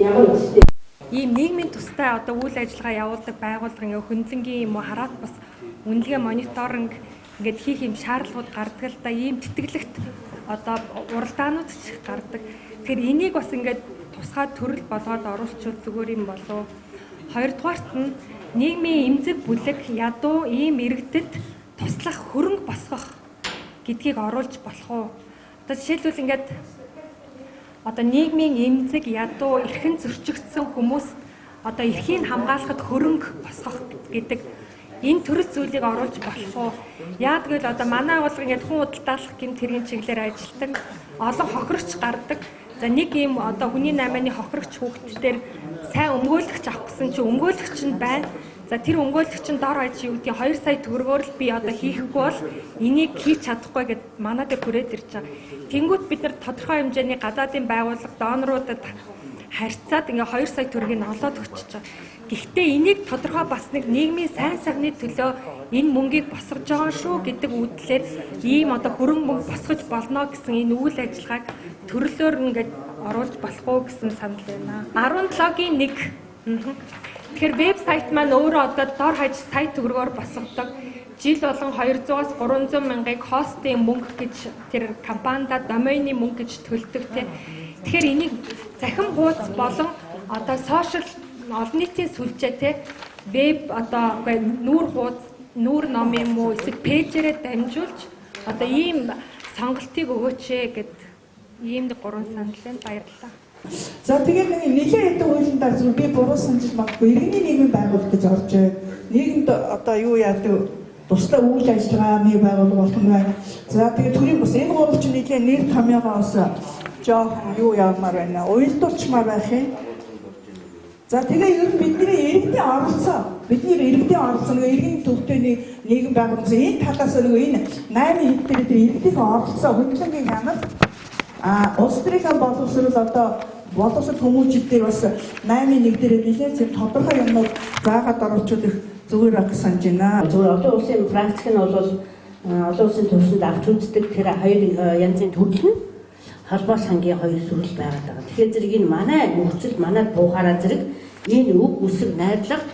ямар үстэй. Ийм нийгмийн тустай одоо үйл ажиллагаа явуулдаг байгууллага ингээ хөндлөнгийн юм уу хараат бас үнэлгээ мониторинг ингээд хийх юм шаардлагууд гардаг л да. Ийм тэтгэлэгт одоо уралдаанууд ч гардаг. Тэгэхээр энийг бас ингээд тусгай төрөл болгоод оруулчвал зүгээр юм болов. Хоёрдугаарт нь нийгмийн эмзэг бүлэг ядуу ийм иргэдэд туслах хөрөнгө босгох гэдгийг оруулж болох уу? Одоо жишээлбэл ингээд одоо нийгмийн эмзэг ядуу эрхэн зөрчигдсөн хүмүүст одоо эрхийг хамгаалахад хөрөнгө босгох гэдэг энэ төрөл зүйлийг оруулж болох уу? Яа гэвэл одоо манай агуулга ингээд хүн худалдаалах гэмт хэргийн чиглэлээр ажилладаг, олон хохирогч гардаг. За нэг ийм одоо хүний наймааны хохирогч хүүхдтэр сайн өмгөөлөгч авах гэсэн чинь өмгөөлөгч нь байна. За тэр өмгөөлөгч нь дор хаяж юу гэдгийг 2 сая төгрөгөөр л би одоо хийхгүй бол энийг хийж чадахгүй гэд манай дээр хүрээд ирж байгаа. Тэнгүүт бид нар тодорхой хэмжээний гадаадын байгууллага доноруудад харьцаад ингээ 2 сая төгрөгийг олоод өгчөж байгаа. Гэхдээ энийг тодорхой бас нэг нийгмийн сайн сайхны төлөө энэ мөнгийг босгож байгаа шүү гэдэг уудлаар ийм одоо хөрөнгө мөнгө босгож болно гэсэн энэ үйл ажиллагааг төрлөөр ингээд оруулж болох уу гэсэн санал байна. 17-гийн 1. Тэгэхээр вебсайт маань өөрөө одоо дор хаяж сая төгрөгөөр босгодог. Жил болгон 200-аас 300 мянгаыг хостын мөнгө гэж тэр компанида домены мөнгө гэж төлдөг тийм. Тэгэхээр энийг захим хуудас болон одоо сошиал олон нийтийн сүлжээ те веб одоо үгүй нүүр хуудас нүүр ном юм уу эсвэл пэйжээрээ дамжуулж одоо ийм сонголтыг өгөөч гэд ийм нэг гурван санал байна. Баярлалаа. За тэгээд нэг нэлээд хэдэн хуулиндаа зөв би буруу санаж магадгүй иргэний нийгмийн байгууллага гэж орж байна. Нийгэмд одоо юу яадаг тусдаа үйл ажиллагааны байгууллага болох нь байна. За тэгээд төрийн бус энэ гурав чинь нэлээд нэр томьёогоо бас жоохон юу явмаар байна. Уялдуулчмаар байх юм. За тэгээ ер нь бидний иргэдийн оролцоо, бидний иргэдийн оролцоо нөгөө иргэн төвтэй нийгэм байгууллага энэ талаас нөгөө энэ 8 хэд дээр тэр иргэдийн оролцоо хөдөлгөөний хяналт улс төрийн боловсрол одоо боловсрол хүмүүжил дээр бас 8-1 дээр нэлээд зөв тодорхой юмнууд заагаад оруулчихвал их зүгээр байх гэж санаж байна. Зүгээр олон улсын практик нь бол олон улсын төвшөнд авч үздэг тэр хоёр янзын төрөл нь холбоо сангийн хоёр төрөл байгаад байгаа. Тэгэхээр зэрэг энэ манай нөхцөл манай буухаараа зэрэг энэ үг үсэг найрлага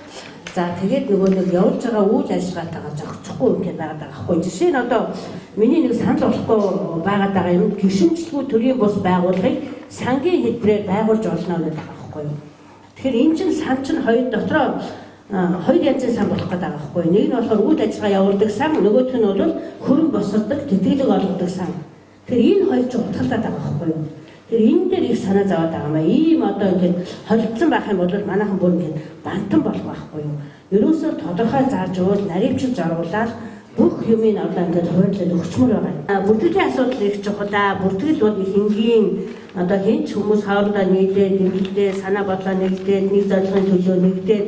за тэгээд нөгөө нэг явуулж байгаа үйл ажиллагаатайгаа зохицохгүй юм гээд байгаад байгаа байхгүй. Жишээ нь одоо миний нэг санал болохгүй байгаад байгаа юм гишүүнчлгүй төрийн бус байгууллагыг сангийн хэлбэрээр байгуулж олно гэдэг байгаа байхгүй юу. Тэгэхээр энэ чинь сан чинь хоёр дотроо хоёр янзын сан болох гэдэг байгаа байхгүй. Нэг нь болохоор үйл ажиллагаа явуулдаг сан, нөгөөх нь бол хөрөнгө босгодог, тэтгэлэг олгодог сан. Тэгэхээр энэ хоёр чинь утгалаад байгаа байхгүй юу. Тэгэхээр энэ дээр их санаа зовоод байгаа юм аа. Ийм одоо ингээд холилдсон байх юм бол манайхан бүр ингээд бантан болох байхгүй юу. Ерөөсөө тодорхой зааж өгвөл наривчилж оруулаад бүх юмыг одоо ингээд хуурлаад өгчмөр байгаа. Бүртгэлийн асуудал их чухал аа. Бүртгэл бол их энгийн одоо хэн ч хүмүүс хоорондоо нийлээд, нэмэлтээ санаа бодлоо нэгдээд, нэг зорилгын төлөө нэгдээд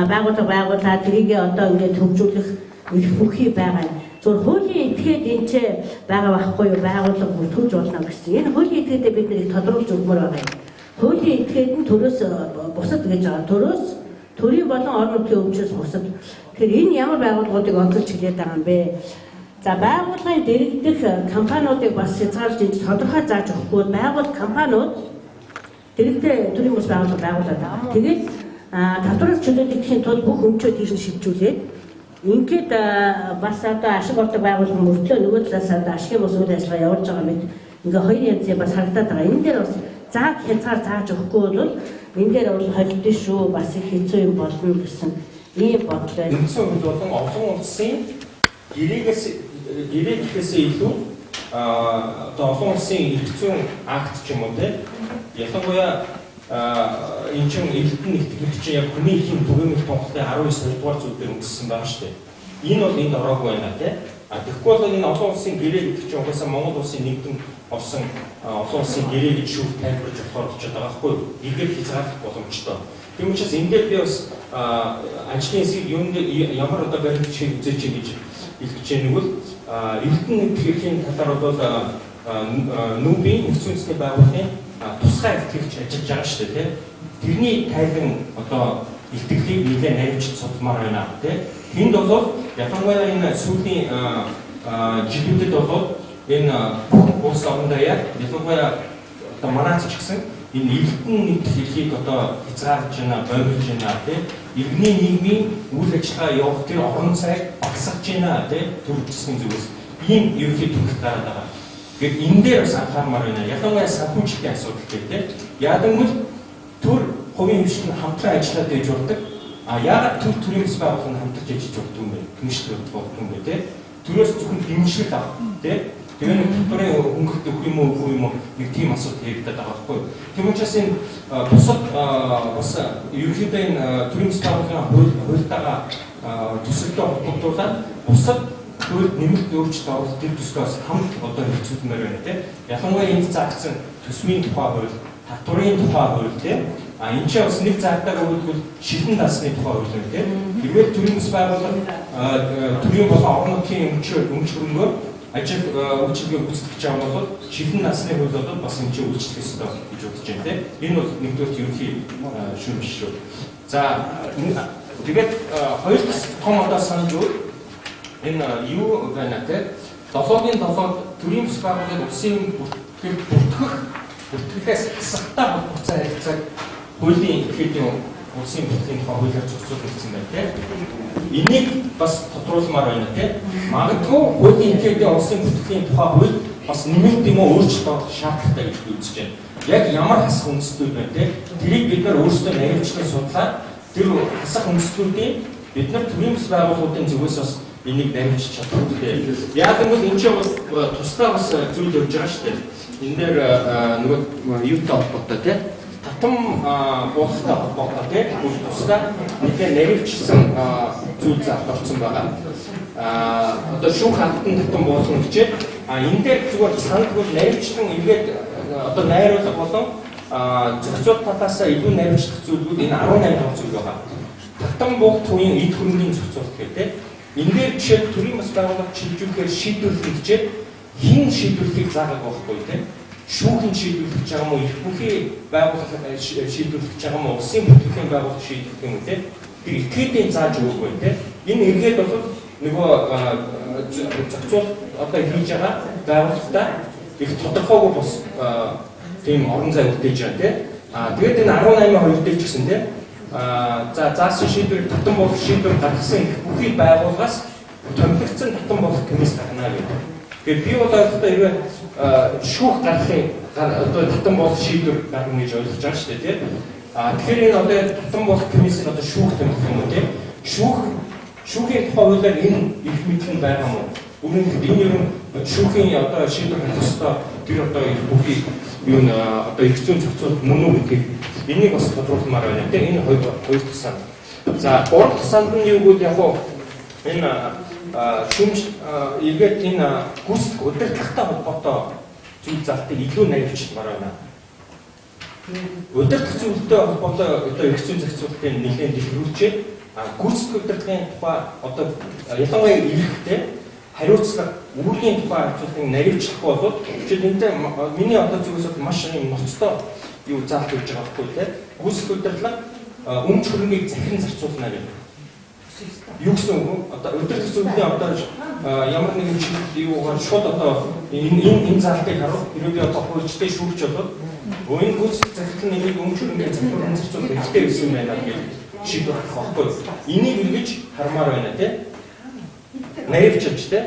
байгууллага байгуулаад тэрийг одоо ингээд хөгжүүлэх их бүхий байгаа. Зөвхөн хуулийн этгээд энэ ч байгаа байхгүй юу, байгууллага бүртгүүлж болно гэсэн. Энэ хуулийн этгээдээ бид нэг тодруулж өгмөр байгаа юм. Хуулийн этгээд нь төрөөс бусад гэж байгаа. Төрөөс төрийн болон орон нутгийн өмчөөс бусад. Тэгэхээр энэ ямар байгууллагуудыг онцолж хэлээд байгаа юм бэ? За байгууллагын дэрэгдэх компаниудыг бас хязгаарлаж энэ тодорхой зааж өгөхгүй байгуул компаниуд дэрэгдэх төрийн бус байгууллага байгуулад байгаа. Тэгээд татвараас чөлөөлөгдөхийн тулд бүх өмчөө тийш нь шилжүүлээд ингээд бас одоо ашиг ордог байгууллага мөртлөө нөгөө талаас одоо ашигын бус үйл ажиллагаа явуулж байгаа мэт ингээ хоёр янзын бас харагдаад байгаа. Энэ дээр бас зааг хязгаар зааж өгөхгүй бол энэ дээр бол холилдсон шүү, бас их хэцүү юм болно гэсэн ийм бодол байна. Үндсэн хууль болон олон улсын гэрээгээс гэрээ гэхээсээ илүү одоо олон улсын эрх зүйн акт ч юм уу те ялангуяа энэ чинь эрдэнэ нэгтгэх чинь яг хүний эрхийн түгээмэл тунхлын 19 2 дугаар зүйл дээр үндссэн байгаа шүү дээ. Энэ бол энд ороогүй байна те. А тэгэхгүй бол энэ олон улсын гэрээ гэдэг чинь угаасаа Монгол улсын нэгдэн орсон олон улсын гэрээ гэж шүүх тайлбарж болохоор болчиход байгаа байхгүй юу? Эдгээр хязгаарлах боломжтой. Тийм учраас энэ дээр би бас ажлын хэсгийг юун дээр ямар одоо баримт жишээ үзээч гэж хэлэх гэж байна нүгэл эрдэнэ нэгтгэх эрхийн талаар бол нүүбийн нэгдсэн үндэсний байгууллагын тусгай илтгэгч ажиллаж байгаа шүү дээ тий. Тэрний тайлан одоо илтгэлийг нэлээд наривчд судалмаар байна тий. Тэнд бол ялангуяа энэ сүүлийн жилүүдэд бол энэ бүх улс орондоо яг ялангуяа одоо манайч ч гэсэн энэ эрдэнэ нэгдэх эрхийг одоо хязгаарлаж байна, боомлж байна тий. Иргэний нийгмийн үйл ажиллагаа явах тэр орон зайг багасгаж байна тий. Төр засгийн зүгээс ийм ерөнхий дүгнэлт гараад байгаа. Гэт энэ дээр бас анхаармаар байна. Ялангуяа санхүүжилтийн асуудал дээр тий. Яагангүйл төр хувийн хвшил нь хамтран ажиллаад байж болдог. А яагаад төр төрийн бас байгууллага нь хамтарч ажиллаж болдог юм бэ? Түншлэг болдог юм бэ тий. Төрөөс зөвхөн дэмжлэг авах тий. Тэгээ нэг татварын хөнгөлт өгөх юм уу үгүй юм уу нэг тийм асуудал яригдаад байгаа байхгүй юу. Тийм учраас энэ бусад бас ерөнхийдөө энэ төрийн бас байгууллагын хуультайгаа төсөлтөй холбогдуулаад бусад Хуульд нэмэлт өөрчлөлт оруулах тэр төслөө бас хамт одоо хэрэгжүүлмээр байна тийм. Ялангуяа энд заагдсан төсмийн тухай хууль, татварын тухай хууль тийм. А энэ ч бас нэг заагдаагүй хууль бол шилэн дасны тухай хууль байна тийм. Хэрвээ төрийн бас байгууллага төрийн болон орон нутгийн өмч хөрөнгөөр ажил үйлчилгээ гүйцэтгэж байгаа бол шилэн насны хууль бол бас энэ чинь үйлчлэх ёстой гэж бодож байна тийм. Энэ бол нэгдүгээр ерөнхий шүүмж шүү. За тэгээд хоёр дахь том одоо санал юу энэ юу байна те 7-гийн 7-д төрийн бас байгууллагын улсын бүртгэл бүртгэхээс хасахтай холбоотой харилцааг хуулийн эрхээдийн улсын бүртгэлийн тухай хуулиар зохицуулсан байна те. Энийг бас тодруулмаар байна те. Магадгүй хуулийн эрхээдийн улсын бүртгэлийн тухай хууль бас нэмэлт юм уу өөрчлөлт оруулах шаардлагатай гэж би үзэж байна. Яг ямар хасах үндэслүүд байна те. Тэрийг бид нар өөрсдөө наривчлан судлаад тэр хасах үндэслүүдийн бид нар төрийн бас байгууллагуудын зүгээс бас энийг наривчж чадах хэрэгтэй. Яг гэвэл энэ чинь бол тусдаа бас зүйл явж байгаа шүү дээ. Энэ дээр нөгөө юутай холбоотой те. Татам буулгатай холбоотой те. Бүр тусдаа нэлээд наривчсан зүйл заалт орсон байгаа. Одоо шүүх хандан татам буулгана гэжээ. А энэ дээр зүгээр санал наривчлан эргээд одоо найруулга болон зохицуулт талаас илүү наривчлах зүйлүүд энэ 18 дугаар зүйл байгаа. Татам буулт үеийн эд хөрөнгийн зохицуулт гэх те. Энэ дээр жишээл төрийн бас байгууллага чиглүүлэхээр шийдвэрлэх гэжээ хэн шийдвэрлэхийг заагааг байхгүй те. Шүүхийн шийдвэрлэх гэж байгаа юм уу, эрх бүхий байгууллага шийдвэрлэх гэж байгаа юм уу, улсын бүртгэлийн байгууллага шийдвэрлэх юм уу те. Тэр эрхээдийн зааж өгөөгүй те. Энэ эргээд бол нөгөө зохицуулт одоо хийж байгаа байгууллагатай их тодорхойгүй бас тийм орон зай үлдээж байгаа те. А тэгээд энэ 18-2 дээр ч гэсэн те. За заасан шийдвэр татан болох шийдвэр гаргасан их бүхий байгууллагаас томилогдсон татан болох комисс гаргана гэдэг. Тэгэхээр би бол ойлгохдоо хэрвээ шүүх гаргахын одоо татан болох шийдвэр гаргана гэж ойлгож байгаа шүү дээ тийм. А тэгэхээр энэ одоо татан болох комиссийг одоо шүүх томилох юм уу тийм. Шүүхийн тухай хуулиар энэ их мэдэл нь байгаа юм уу? Үнэн дээр энэ ер нь шүүхийн одоо шийдвэр гаргах ёстой тэр одоо их бүхий юу н одоо эрх зүйн зохицуулалт мөн үү гэдгийг энийг бас тодруулмаар байна тийм. Энэ хоёр дахь санал. За гурав дахь санал нь юу гэвэл яг уу энэ шүүмж эргээд энэ гүйцэтгэх удирдлагатай холбоотой зүйл залтыг илүү наривчламаар байна. Удирдах зүйлтэй холбоотой одоо эрх зүйн зохицуулалтыг нэлээд дэлгэрүүлжээ. Гүйцэтгэх удирдлагын тухай одоо ялангуяа эрхтэй хариуцлага үүргийн тухай хариуцлагыг наривчлахгүй бол жишээл энэтэй миний одоо зүгээс бол маш юм ноцтой юу заалт өгж байгаа байхгүй те. Гүйцэтгэх удирдлага өмч хөрөнгийг захиран зарцуулна гэдэг. Юу гэсэн үг вэ? Одоо удирдах зүйлийн одоо ямар нэгэн чиглэл юугаар шууд одоо энэ заалтыг харуул хэрвээ би одоо хуульчтай шүүгч болоод энэ гүйцэтгэх захирал нь энийг өмч хөрөнгийг захиран зарцуулах хэрэгтэй байсан байна гэж шийдвэр гаргах байхгүй. Энийг эргэж хармаар байна те. Наривчилж те.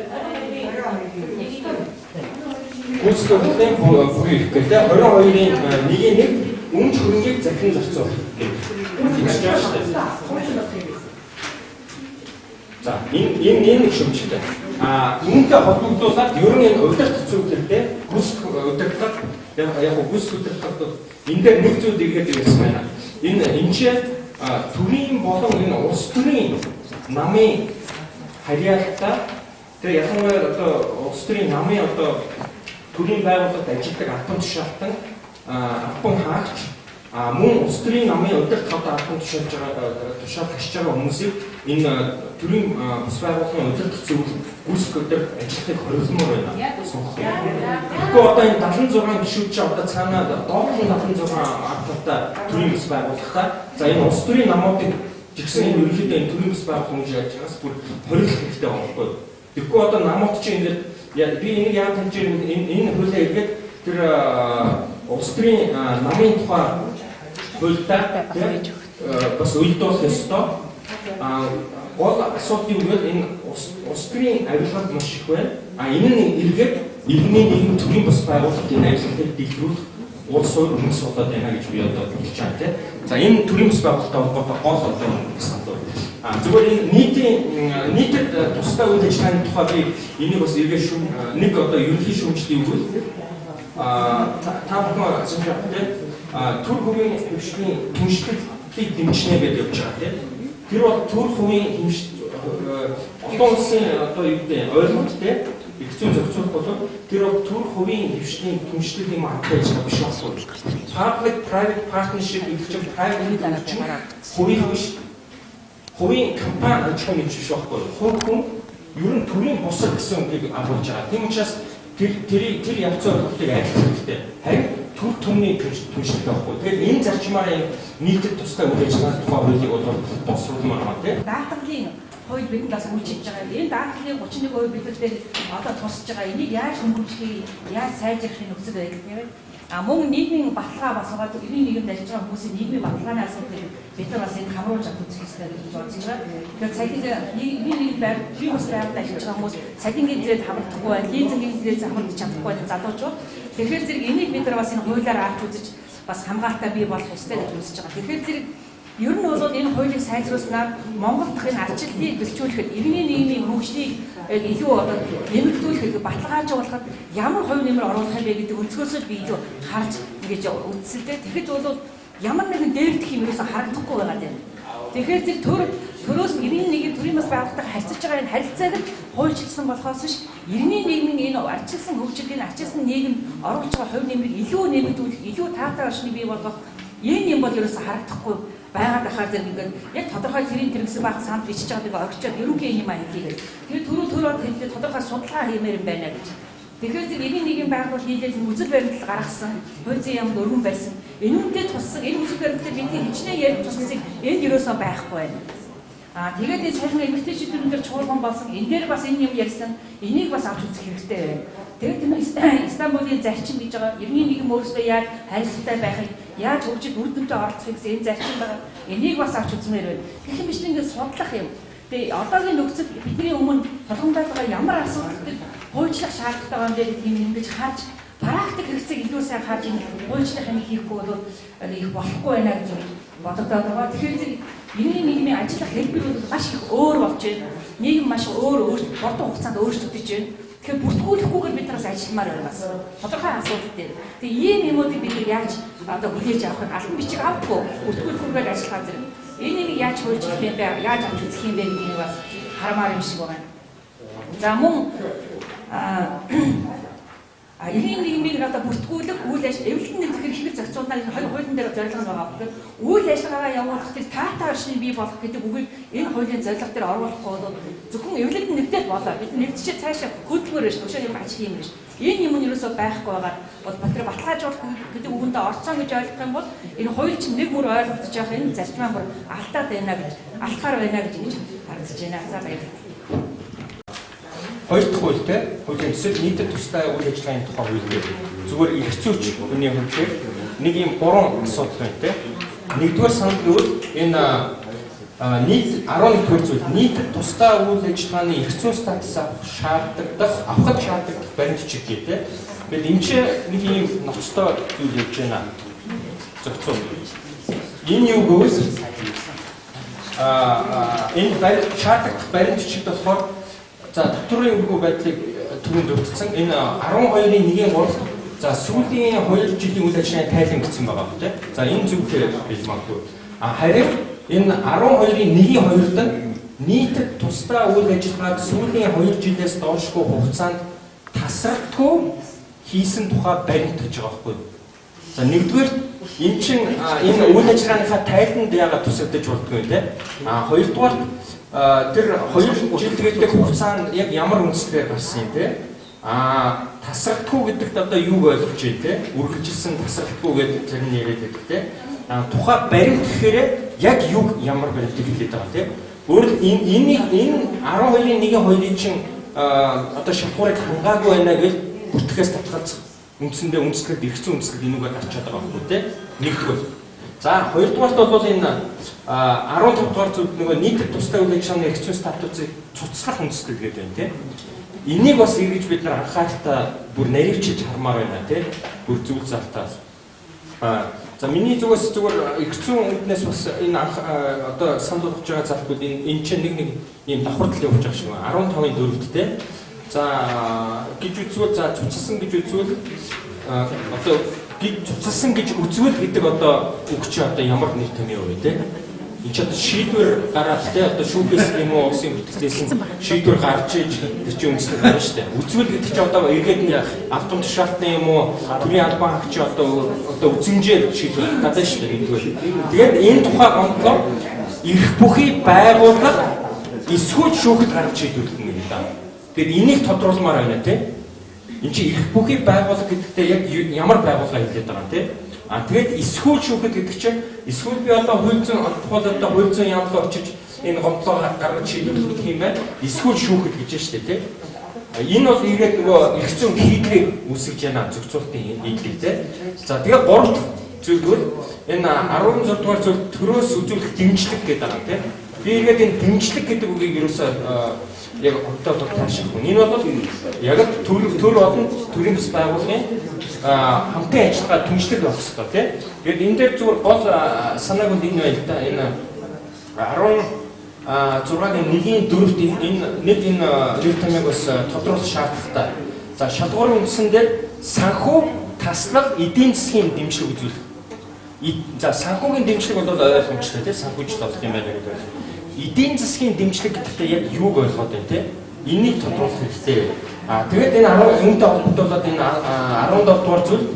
Гүйцэтгэх удирдлагын бүрийн эрх гэх те 22-ын 1-ийн 1 өмч хөрөнгийг захиран зарцуулах гэж байгаа шүү дээ. За энэ нэг шүүмжтэй. А үүнтэй холбогдуулаад ер нь энэ удирдах зүйлээр те гүйцэтгэх удирдлага яг гүйцэтгэх удирдлага бол энэ дээр нэг зүйл эргээд ирсэн байна. Энэ чинь төрийн болон энэ улс төрийн намын харьяалалтаа тэр ялангуяа одоо улс төрийн намын одоо төрийн байгууллагад ажилладаг албан тушаалтан албан хаагч мөн улс төрийн намын удирдах одоо албан тушаалж байгаа тушаал хашиж байгаа хүмүүсийг энэ төрийн бус байгууллагын удирдах зөвлөл гүйцэтгэх удирдах ажиллахыг хоригломоор байна. Тэгэхгүй одоо энэ 76 гишүүд чи одоо цаанаа доотлон 76 ардталтай төрийн бус байгууллагатай за энэ улс төрийн намуудыг жигсэн энэ ерөнхийдөө энэ төрийн бус байгууллага гэж яаж байгаас бүр хориглох хэрэгтэй байгаа байхгүй. Тэгэхгүй одоо намууд чи ингээд би энийг яагаад хэлж байгаа энэ хуулиа эргээд тэр улс төрийн намын тухай хуультай бас уялдуулах ёстой. Гол асуудал юу гэвэл энэ улс төрийн авилгалт маш их байна. А энэ нь эргээд иргэний нийгэм төрийн бус байгууллагын авилгалтыг дэлгэрүүлэх улс суурь үндэс болоод байна гэж би одоо хэлж байгаа тийм. За энэ төрийн бус байгууллагатай холбоотой гол одоо санал. А зүгээр энэ нийтийн нийтэд тусдаа үйл ажиллагааны тухай би энийг бас эргээд шүүм нэг одоо ерөнхий шүүмжлэл юу гэвэл та бүхэн асууж байгаа тийм. Төр хувийн хөвшлийн түншлэлийг дэмжинэ гэдээ явж байгаа тийм. Тэр бол төр хувийн Олон улсын одоо юу гэдэг ойлголт те эрх зүйн зохицуулах бол тэр бол төр хувийн хэвшлийн түншлэл юм хамттай ажиллагаа биш байна. Public private partnership гэдэг чинь private гэдэг чинь хувийн биш. Хувийн компани аж ахуйн нэгж биш байхгүй. Хувь хүн ер нь төрийн бусад гэсэн үгийг агуулж байгаа. Тийм учраас тэр явцын ойлголтыг адилхан хэрэгтэй. Харин төр түмний түншлэл байхгүй. Тэгэхээр энэ зарчмаар юм нийтэд тустай үйл ажиллагааны тухай хуулийг бол боловсруулмаар байна тийм. Даатгалын хууль бидэнд бас үйлчилж байгаа. Энэ даатгалын 31% бид нар одоо тусаж байгаа. Энийг яаж хөнгөвжлөхийг, яаж сайжруулахын нөхцөл байдал тийм ээ. А мөн нийгмийн баталгаа бас байгаа. Иргэний нийгэмд ажиллаж байгаа хүмүүсийн нийгмийн баталгааны асуудлыг бид нар бас энэ хамруулж авах үзэх ёстой гэж бодож байгаа. Тэгэхээр цалин нийгмийн нийгэм байр, төрийн бас байрлал ажиллаж байгаа хүмүүс цалингийн зэрэг хамрагдахгүй байна, лизингийн зэрэг хамрагдаж чадахгүй байна залуучууд. Тэгэхээр зэрэг энийг бид нар бас энэ хуулиар авч үзэж бас хамгаалалтаа бий болох ёстой гэж үзэж байгаа. Тэгэхээр зэрэг ер нь бол энэ хуулийг сайжруулснаар Монгол дахь энэ арчлалыг бэлчүүлэхэд иргэний нийгмийн хөгжлийг илүү одоо нэмэгдүүлэхэд баталгаажуулахад ямар хувь нэмэр оруулах юм бэ гэдэг өнцгөөс би илүү харж ингэж үзсэн л дээ. Тэгэхэд бол ямар нэгэн дээрдэх юм ерөөсө харагдахгүй байгаа юм. Тэгэхээр зэрэг төрөөс иргэний нийгэм төрийн бас байгууллагатай харьцаж байгаа энэ харилцааг нь хуульчилсан болохоос биш иргэний нийгмийн энэ арчилсан хөгжил, энэ арчилсан нийгэмд оруулж байгаа хувь нэмрийг илүү нэмэгдүүлэх, илүү таатай орчныг бий болгох энэ юм бол ерөөсө харагдахгүй байгаад ахаар зэрэг ингээд яг тодорхой тэрийн тэрэгсэн баахан санд бичиж байгааг оргичоод ерөнхий юм аа хэлье. Тэр түрүү төр од хэллээ тодорхой судалгаа хиймээр юм байна гэж. Тэгэхээр зэрэг иргэний нийгэм байгуулалт нийлээд үзэл баримтлал гаргасан, хууль зүйн яамд өргөн барьсан. Энүүнтэй туссан энэ үзэл баримтлал бидний хичнээн ярих тусмыг энд ерөөсөө байхгүй байна. Аа тэгээд энэ саяхан эмэгтэйчүүдэн дээр чуулган болсон. Энэ дээр бас энэ юм ярьсан. Энийг бас авч үзэх хэрэгтэй байна. Тэгээд энэ Истанбулын зарчим гэж байгаа. Иргэний нийгэм өөрсдөө яаж харилцаатай байхыг, яаж хөгжиж үр дүнтэй оролцохыг гэсэн энэ зарчим байгаа. Энийг бас авч үзмээр байна. Гэх мэт ингээд судлах юм. Тэгээ одоогийн нөхцөл бидний өмнө тулгамдаад байгаа ямар асуудал хуульчлах шаардлагатай байгаа юм бэ гэдгийг ингэж харж практик хэрэгцээг илүү сайн харж энэ хуульчлах юм хийхгүй бол их болохгүй байна гэж бодогдоод байгаа. Тэгэхээр зэрэг иргэний нийгмийн ажиллах хэлбэр бол маш их өөр болж байна. Нийгэм маш өөр өөр хурдан хугацаанд өөрчлөгдөж байна. Тэгэхээр бүртгүүлэхгүйгээр бид нараас ажилламаар байна бас. Тодорхой асуудал дээр. Тэгээ ийм юмуудыг бид нар яаж одоо хүлээж авах вэ? Албан бичиг авахгүй бүртгүүлэхгүйгээр ажиллах зэрэг. Энэ нэг яаж хуульчлах юм бэ? Яаж авч үзэх юм бэ гэдгийг бас харамаар юм шиг байна. За мөн иргэний нийгмийг одоо бүртгүүлэх үйл ажил эвлэлтэн нэгдэх эрхийг зохицуулна гэж хоёр хуулийн дээр зорилго нь байгаа. Тэгэхээр үйл ажиллагаагаа явуулах тэр таатай орчныг бий болгох гэдэг үгийг энэ хуулийн зорилго дээр оруулахгүй бол зөвхөн эвлэлтэн нэгдээд болоо. Бид нэгдчихээ цаашаа хөдөлмөр биш, өшөө юм ажил юм биш. Энэ юм нь ерөөсөө байхгүй байгаа бол тэр баталгаажуулах гэдэг үгэндээ орцсон гэж ойлгох юм бол энэ хууль чинь нэг мөр ойлгогдож явах энэ зарчмаа бүр алдаад байна гэж, алтгаар байна гэж ингэж харагдаж байна. За баярлалаа. Хоёр дахь хууль те хуулийн төсөл нийтэд тустай үйл ажиллагааны тухай хууль дээр зүгээр эрх зүйч хүний хувьд нэг юм гурван асуудал байна те. Нэгдүгээр санал гэвэл энэ нийт 11 дугаар зүйл нийтэд тустай үйл ажиллагааны эрх зүйн статус авах шаардлагадах авахд шаардлагадах баримт бичиг гэх те. Тэгэл энэ ч нэг юм ноцтой зүйл явж байна. Зохицуу. Энэ юу гэвэл энэ шаардлагадах баримт бичигт болохоор за татварын өргөө байдлыг түрүүнд дурдсан. Энэ 12-ын 1-ийн 3 за сүүлийн 2 жилийн үйл ажиллагааны тайлан гэсэн байгаа ба тийм. За энэ зөвхөн гэж магадгүй. А харин энэ 12-ын 1-ийн 2-д нийтэд тусдаа үйл ажиллагааг сүүлийн 2 жилээс доошгүй хугацаанд тасралтгүй хийсэн тухай баримт гэж байгаа байхгүй. За нэгдүгээр эн чинь энэ үйл ажиллагааныхаа тайланд яагаад тусагдаж болдгоо юм те. А хоёрдугаар тэр 2 жил гэдэг хугацаанд яг ямар үндслээр гарсан юм те. А тасралтгүй гэдэгт одоо юуг ойлгож байна те? Үргэлжилсэн тасралтгүй гэдэг зарим нь яриад байдаг те. А тухай баримт гэхээр яг юг ямар баримтыг хэлээд байгаа те. Өөрөөр энэ энэ 12-ын 1-ийн 2-ын чинь одоо шалгуурыг хангаагүй байна гэж бүртгэхээс татгалзах үндсэндээ үндслэлд эргэцэн үндслэлд энүүгээр гарчаад байгаа байхгүй те. Нэгдүгээр. За хоёрдугаарт бол энэ 15 дугаар зүйл нөгөө нийтэд тустай үйл ажиллагааны эрх зүйн статусыг цуцлах үндслэл гэдэг байна тийм. Энийг бас эргэж бид нар анхааралтай бүр наривчилж хармаар байна тийм. Бүр зүйл залтаас. За миний зүгээс зүгээр эрх зүйн үнднээс бас энэ одоо санал болгож байгаа залтууд энэ чинь нэг нэг ийм давхардал явуулж байгаа шиг байна. 15-ын 4-д тийм. За гэж үзвэл за цуцлсан гэж үзвэл одоо гэж цуцлсан гэж үзвэл гэдэг одоо үг чи одоо ямар нэр томьёо вэ те? Энд ч одоо шийдвэр гараад те одоо шүүхээс юм уу улсын бүртгэлээс шийдвэр гарч иж тэр чинь үндэслэл байна шүү дээ. Үзвэл гэдэг чинь одоо эргээд нь албан тушаалтны юм уу төрийн албан хаагч одоо үзэмжээр шийдвэр гаргаад шүү дээ нэгдүгээр. Тэгээд энэ тухай гомдлоо эрх бүхий байгууллага эсвэл шүүхэд гаргаж шийдвэрлэнэ гэдэг даа. Тэгээд энийг тодруулмаар байна те. Энд чинь эрх бүхий байгууллага гэдэгтээ яг ямар байгууллага хэлээд байгаа юм те. А тэгээд эсвэл шүүхэд гэдэг чинь эсвэл би одоо хууль зүйн тухайлбал одоо хууль зүйн яам руу очиж энэ гомдлоо гаргаж шийдвэрлэх юм байна. Эсвэл шүүхэд гэж байна шүү дээ, тий. Энэ бол ирээд нөгөө эрх зүйн хийдлийг үүсгэж байна, зохицуултын хийдлийг тий. За тэгээд гурав дахь зүйл бол энэ 16 дугаар зүйл төрөөс үзүүлэх дэмжлэг гэдэг байгаа тий. Би ирээд энэ дэмжлэг гэдэг үгийг ерөөсөө яг одоо таашаахгүй. Энэ бол яг төр болон төрийн бас байгууллагын хамтын ажиллагаа түншлэг байх хэрэгтэй тий. Тэгээд энэ дээр зүгээр гол санааг бол энэ байл та. Энэ 16-гийн 1-ийн 4-т энэ нэг энэ нэр томьёог бас тодруулах шаардлагатай. За шалгуурын үндсэн дээр санхүү, таслал, эдийн засгийн дэмжлэг үзүүлэх. За санхүүгийн дэмжлэг бол ойлгомжтой тий. Санхүүжилт болох юм байна гэдэг. Эдийн засгийн дэмжлэг гэдэгтээ яг юуг ойлгоод байна тий? Энийг тодруулах хэрэгтэй. А тэгээд энэ 10 үүнтэй холбогдуулаад энэ 17 дугаар зүйл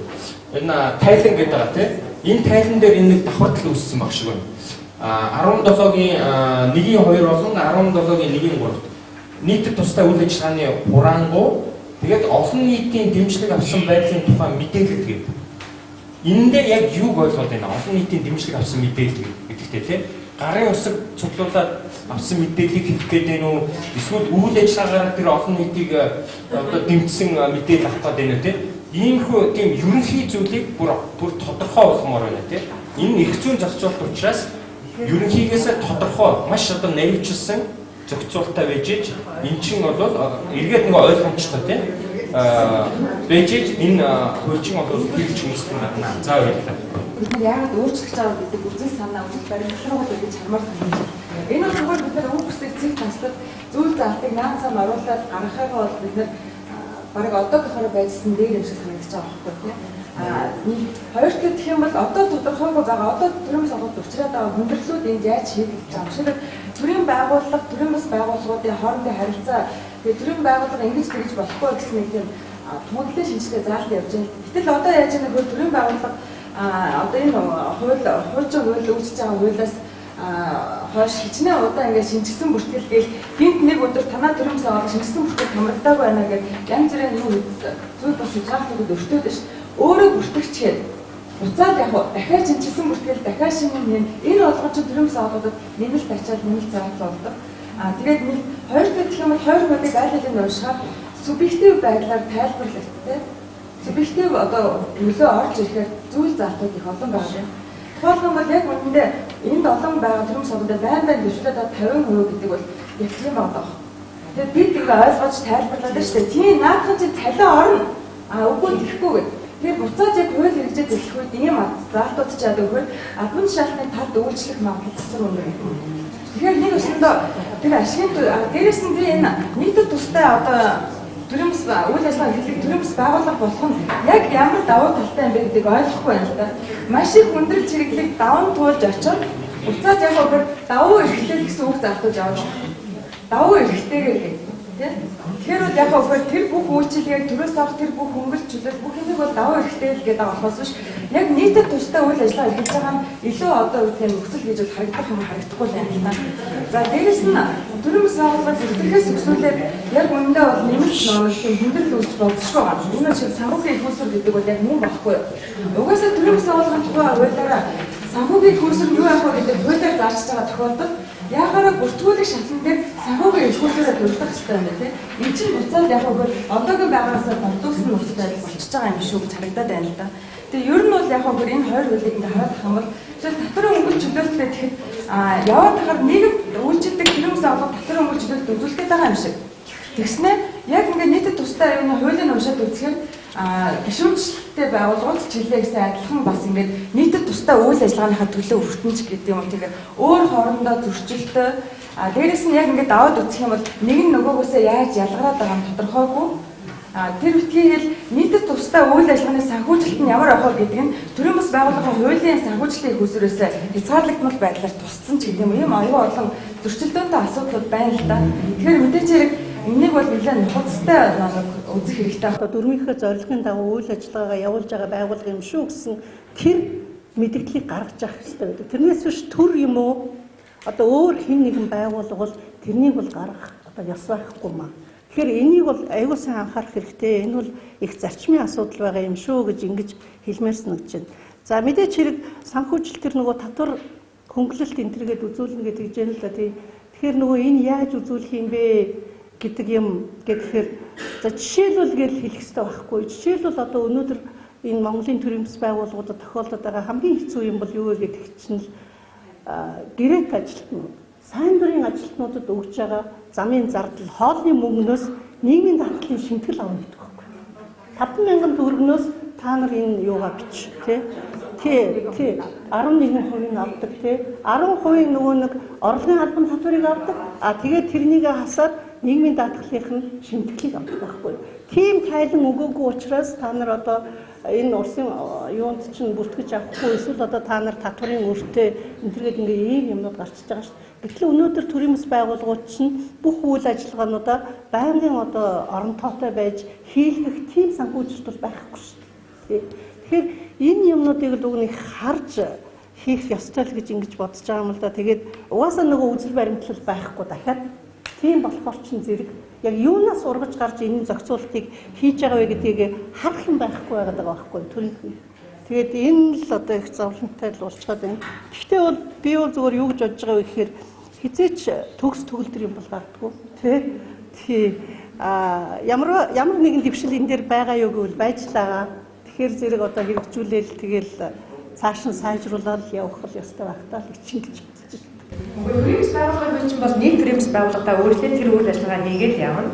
энэ тайлан гэдэг байгаа тий. Энэ тайлан дээр энэ нэг давхартал үүссэн баг шиг байна. 17-гийн 1-ийн 2 болон 17-гийн 1-ийн 3-т нийтэд тустай үйл ажиллагааны хураангуй тэгээд олон нийтийн дэмжлэг авсан байдлын тухай мэдээлэл гэдэг. Энэндээ яг юуг ойлгоод байна? Олон нийтийн дэмжлэг авсан мэдээлэл гэдэгтээ тий. Гарын усаг цуглуулад авсан мэдээллийг хэлэх гээд байна уу? Эсвэл үйл ажиллагаагаар тэр олон нийтийг одоо дэмжсэн мэдээлэл авах гээд байна уу тий? Иймэрхүү тийм ерөнхий зүйлийг бүр тодорхой болгомоор байна тий. Энэ эрх зүйн зохицуулалт учраас ерөнхийгээсээ тодорхой маш одоо наривчилсан зохицуултаа байж ич эн чинь бол эргээд нэг ойлгомжтой тий. Байж ич энэ хуулийн бол хэрэгж хүмүүст гадна. За баярлалаа. Бид нар яагаад өөрчлөж байгаа гэдэг үзэл санаа, үзэл баримтлал руу гэж хармаар санагдаж байна. Энэ бол зүгээр бид нар үг бүсийг цэг таслаад зүйл заалтыг наан цам оруулаад гаргахыгаа бол бид нар бараг одоогийнхоор байжсан дээр юм шиг санагдаж байгаа байхгүй тийм. Хоёр дахь гэх юм бол одоо тодорхойгүй байгаа. Одоо төрийн бас байгууллагад учраад байгаа хүндрэлүүд энд яаж шийдэгдэж байгаа юм шиг төрийн байгууллага, төрийн бас байгууллагуудын хоорондын харилцаа, тэгээ төрийн байгууллага ингэж тэгж болохгүй гэсэн нэг тийм тунгалын шинжилгээ заалт явж байна. Гэтэл одоо яаж ийм нөхөр төрийн байгууллага одоо энэ хууль хуучин хууль үүсэж байгаа хуулиас хойш хичнээн удаа ингээд шинжилсэн бүртгэл гээл гинт нэг өдөр танаа төрийн бас байгууллага шинжилсэн бүртгэл хамрагдаагүй байна гэж янз бүрийн юу зүйл бас хязгаарлалууд өртөөд ш. Өөрөө бүртгэгчгээд буцаад яг дахиад шинжилсэн бүртгэл дахиад шинэ юм энэ болгон чинь төрийн бас байгууллагуудад нэмэлт ачаал нэмэлт заавал болдог. Тэгээд нэг хоёр дахь гэх юм бол хоёр хуулийг аль алийг уншихаар субъектив байдлаар тайлбарлагддаг. Субъектив одоо нөлөө орж ирэхээр зүйл заалтууд их олон байгаа юм. Тухайлбал бол яг үнэндээ энд олон байгаа төрийн байгууллагууд байн байн дэвшүүлээд 50% гэдэг бол яг тийм байгаа. Тэгээд бид ингээ ойлгож тайлбарлаад шүү дээ. Тийм наадхан чинь цалин орно. А үгүй тэхгүй гэдэг. Тэгэхээр буцаад яг хууль хэрэгжээд эхлэх үед ийм заалтууд ч яадаг вөхөр албан тушаалтны талд үйлчлэх магадлал цэцэр өндөр. Тэгэхээр нэг өсөндөө тэр ашигын дээрэс нь би энэ нийтэд тустай одоо төрийн бас үйл ажиллагаа эрхлэх төрийн бас байгууллага болох нь яг ямар давуу талтай юм бэ гэдгийг ойлгохгүй байна л да. Маш их хүндрэл чиглэлийг даван туулж очиод буцаад яг хөө давуу эрхлэл гэсэн үг залтууж аваад давуу эрхтэйгээр гэх тийм. Тэгэхээр бол яг хөө тэр бүх үйлчилгээг төрөөс авах тэр бүх хөнгөлт чөлөөл бүх юмыг бол давуу эрхтэй л гэдэг байгаа болохоос биш яг нийтэд тустай үйл ажиллагаа эрхэлж байгаа нь илүү одоо үгүй нөхцөл гэж бол харагдах юм харагдахгүй л юм л та. За дээрэс нь төрийн бас байгууллага бүртгэхээс өсвөлээд яг үнэндээ бол нэмэлт номлол тийм хүндрэл үүсч болзошгүй байгаа. Энэ нь шиг санхүүгийн их усүр гэдэг бол яг мөн багхгүй. Угаасаа төрийн бас байгууллагын тухай хуулиараа санхүүгийн их усүр юу яах вэ гэдэг хуулиар заачж байгаа тохиолдолд яагаараа бүртгүүлэх шатн дээр санхүүгийн их усүрээр дурдах хэрэгтэй юм байна тийм. Энд чинь буцаад яг үгүй одоогийн байгаагаасаа донтуулсан нөхцөл байдал болчихж байгаа юм шүү гэж харагдаад байна л да. Тэгээ ер нь бол яг үгүй энэ хоёр хуулийг ингээ хараад ах юм бол жишээл татварын өнгө чөлөөлттэй тэгэхэд яваад тахаар нийгэм үйлчилдэг төрийн бас байгууллага татварын өнгө чөлөөлт үзүүлэх гээд байгаа юм шиг. Тэгснэ яг ингээ нийтэд тустай юуны хуулийн уншаад үзэхээр гишүүнчлэлтэй байгууллагууд чиглэлээ гэсэн адилхан бас ингээд нийтэд тустай үйл ажиллагааныхаа төлөө хүртэнч гэдэг юм уу тэгээ өөр хоорондоо зөрчилтэй дээрэс нь яг ингээд даваад үзэх юм бол нэг нь нөгөөгөөсөө яаж ялгараад байгаа нь тодорхойгүй. Тэр битгий хэл нийтэд тустай үйл ажиллагааны санхүүжилт нь ямар байх вэ гэдэг нь төрийн бас байгууллагын хуулийн санхүүжилтийн их усрээс хязгаарлагдмал байдлаар тусцсан ч гэдэг юм уу. Ийм аюу олон зөрчилдөөнтэй асуудлууд байна л да. Тэгэхээр мэдээж хэрэг энийг бол нэлээд нухацтай нэг үзэх хэрэгтэй. Одоо дөрмийнхээ зорилгын дагуу үйл ажиллагаагаа явуулж байгаа байгууллага юм шүү гэсэн тэр мэдээллийг гаргаж авах хэрэгтэй байдаг. Тэрнээс биш төр юм уу одоо өөр хэн нэгэн байгууллага бол тэрнийг бол гаргах одоо ёс байхгүй маа. Тэгэхээр энийг бол аягүй сайн анхаарах хэрэгтэй. Энэ бол их зарчмын асуудал байгаа юм шүү гэж ингэж хэлмээр санагдаж байна. За мэдээч хэрэг санхүүжилт тэр нөгөө татвар хөнгөлөлт энэ төргээд үзүүлнэ гэдэг гэж байна л да тий. Тэгэхээр нөгөө энэ яаж үзүүлэх юм бэ гэдэг юм гэхээр за жишээлбэл гэж хэлэх хэрэгтэй байхгүй. Жишээлбэл одоо өнөөдөр энэ Монголын төрийн бас байгууллагуудад тохиолдод байгаа хамгийн хэцүү юм бол юу вэ гэдэг чинь л гэрээт ажилтнууд, сайн дурын ажилтнуудад өгж байгаа замын зардал, хоолны мөнгнөөс нийгмийн даатгалын шимтгэл авна гэдэг байхгүй. 5,000 төгрөгнөөс та нар энэ юугаа бич тий. Тий, тий. 11% нь авдаг тий. 10% нөгөө нэг орлогын албан татварыг авдаг. А тэгээд тэрнийг хасаад нийгмийн даатгалынх нь шимтгэлийг авдаг байхгүй. Тийм тайлан өгөөгүй учраас та нар одоо энэ улсын юунд чинь бүртгэж авахгүй эсвэл одоо та нар татварын өртөө энэ төргээд ингээ ийм юмнууд гарчиж байгаа шүү дээ. Гэтэл өнөөдөр төрийн бас байгууллагууд чинь бүх үйл ажиллагаануудаа байнгын одоо орон тоотой байж хийлгэх тийм санхүүжилт бол байхгүй шүү дээ. Тэгэхээр энэ юмнуудыг л үгнийг харж хийх ёстой л гэж ингэж бодож байгаа юм л да. Тэгээд угаасаа нөгөө үзэл баримтлал байхгүй дахиад тийм болохоор чинь зэрэг яг юунаас ургаж гарч энэ зохицуултыг хийж байгаа вэ гэдгийг харах юм байхгүй байгаад байгаа байхгүй төрийнх нь. Тэгээд энэ л одоо их зовлонтой л болчиход байна. Гэхдээ бол би бол зүгээр юу гэж бодож байгаа вэ гэхээр хизээч төгс төгөлдөр юм бол гардггүй тий. Тий. А ямар ямар нэгэн дэвшил энэ дээр байгаа юу гэвэл байж л байгаа. Тэгэхээр зэрэг одоо хэрэгжүүлээл тэгэл цааш нь сайжруулаад явах л ёстой байх таа л гэж ингэж бодож байна. Төрийн бас байгууллагын хууль чинь бол нийт төрийн бас байгууллагатай өөрчлөлт тэр үйл ажиллагаа хийгээл явна.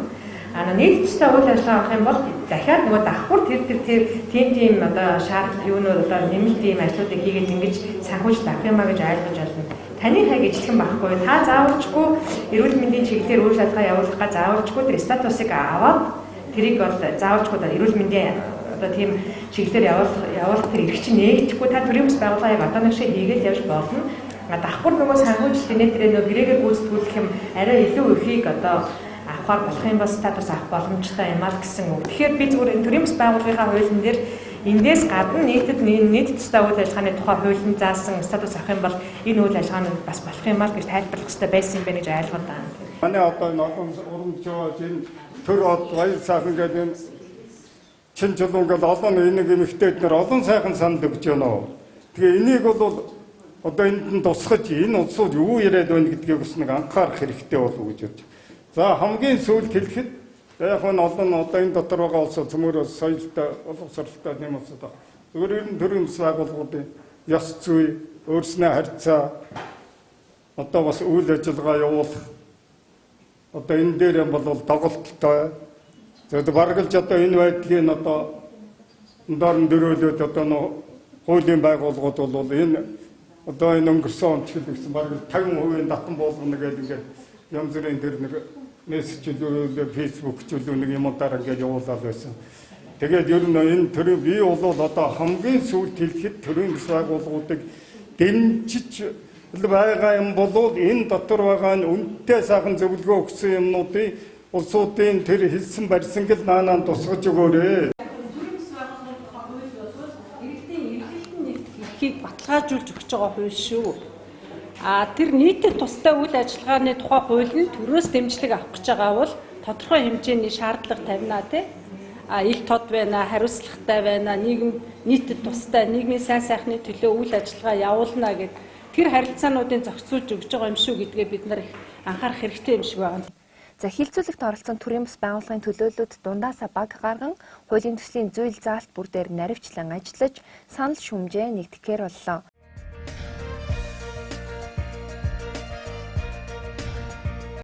А нийт тустай үйл ажиллагаа авах юм бол дахиад нөгөө давхар тэр тэр тийм тийм одоо шаардлага юунууд одоо нэмэлт ийм ажлуудыг хийгээд ингэж санхүүжилт авах юм а гэж ойлгож байна. Таны хайг ижилхэн байхгүй. Та заавалчгүй эрүүл мэндийн чиглэлээр үйл ажиллагаа явуулах га заавалчгүй тэр статусыг аваад тэрийг бол заавалчгүй эрүүл мэндийн одоо тийм чиглэлээр явуулах тэр эрх чинь нээгдэхгүй. Та төрийн бас байгууллага яг одоо нэг шиг хийгээл явж болно. Давхар нөгөө санхүүжилт инээ тэр нөгөө гэрээгээр гүйцэтгүүлэх юм арай илүү ихийг одоо авахар болох юм бол статус авах боломжтой юм аа гэсэн үг. Тэгэхээр би зүгээр энэ төрийн бас байгууллагынхаа хуулийн дээр эндээс гадна нийтэд нийт тустай үйл ажиллагааны тухай хуулийн заасан статус авах юм бол энэ үйл ажиллагаанд бас болох юм аа гэж тайлбарлах хэрэгтэй байсан юм байна гэж ойлгоод байна. Манай одоо энэ олон урамжиж энэ төр од баяр сайхан гэдэг энэ чин чулуун гэл олон энийг эмэгтэйд нар олон сайхан санал өгч байна. Тэгээ энийг бол одоо энд нь тусгаж энэ улсууд юу яриад байна гэдгийг бас нэг анхаарах хэрэгтэй болов уу гэж бодож. За хамгийн сүүлд хэлэхэд яг нь олон одоо энэ дотор байгаа улсууд цөмөр соёлтой, боловсролтой нэм улсууд байна. Зүгээр ер нь төрийн бас байгууллагуудын ёс зүй, өөрснөө харьцаа одоо бас үйл ажиллагаа явуулах одоо энэ дээр юм бол доголдолтой. Тэгээд баргалж одоо энэ байдлыг одоо дорн дөрөөлөд одоо нөө хуулийн байгууллагууд бол энэ одоо энэ өнгөрсөн он ч гэсэн бараг 50% татан буулгана гэдэг ингээд янз бүрийн тэр нэг мессежлүүлээ фэйсбુક ч үлээ нэг юмудаар ингээд явуулаад байсан. Тэгээд ер нь энэ төрийн би бол одоо хамгийн сүүлд хэлэхэд төрийн бас байгууллагуудыг дэмжиж байгаа юм бол энэ дотор байгаа нь үнэтэй сайхан зөвлөгөө өгсөн юмнуудын улсуудын тэр хэлсэн барьсан гэл наанаа тусгаж өгөөрэй. Эрхийг баталгаажуулж өгч байгаа хууль шүү. А тэр нийтэд тустай үйл ажиллагааны тухай хууль нь төрөөс дэмжлэг авах гэж байгаа бол тодорхой хэмжээний шаардлага тавина тий. А ил тод байна, хариуцлагатай байна, нийгэм нийтэд тустай, нийгмийн сайн сайхны төлөө үйл ажиллагаа явуулна гэд тэр харилцаануудын зохицуулж өгч байгаа юм шүү гэдгээ бид нар их анхаарах хэрэгтэй юм шиг байна. За хилцүүлэгт оролцсон төрийн бас байгууллагын төлөөлөлд дундаасаа баг гарган хуулийн төслийн зүйл заалт бүр дээр наривчлан ажиллаж санал шүмжээ нэгтгэхээр боллоо.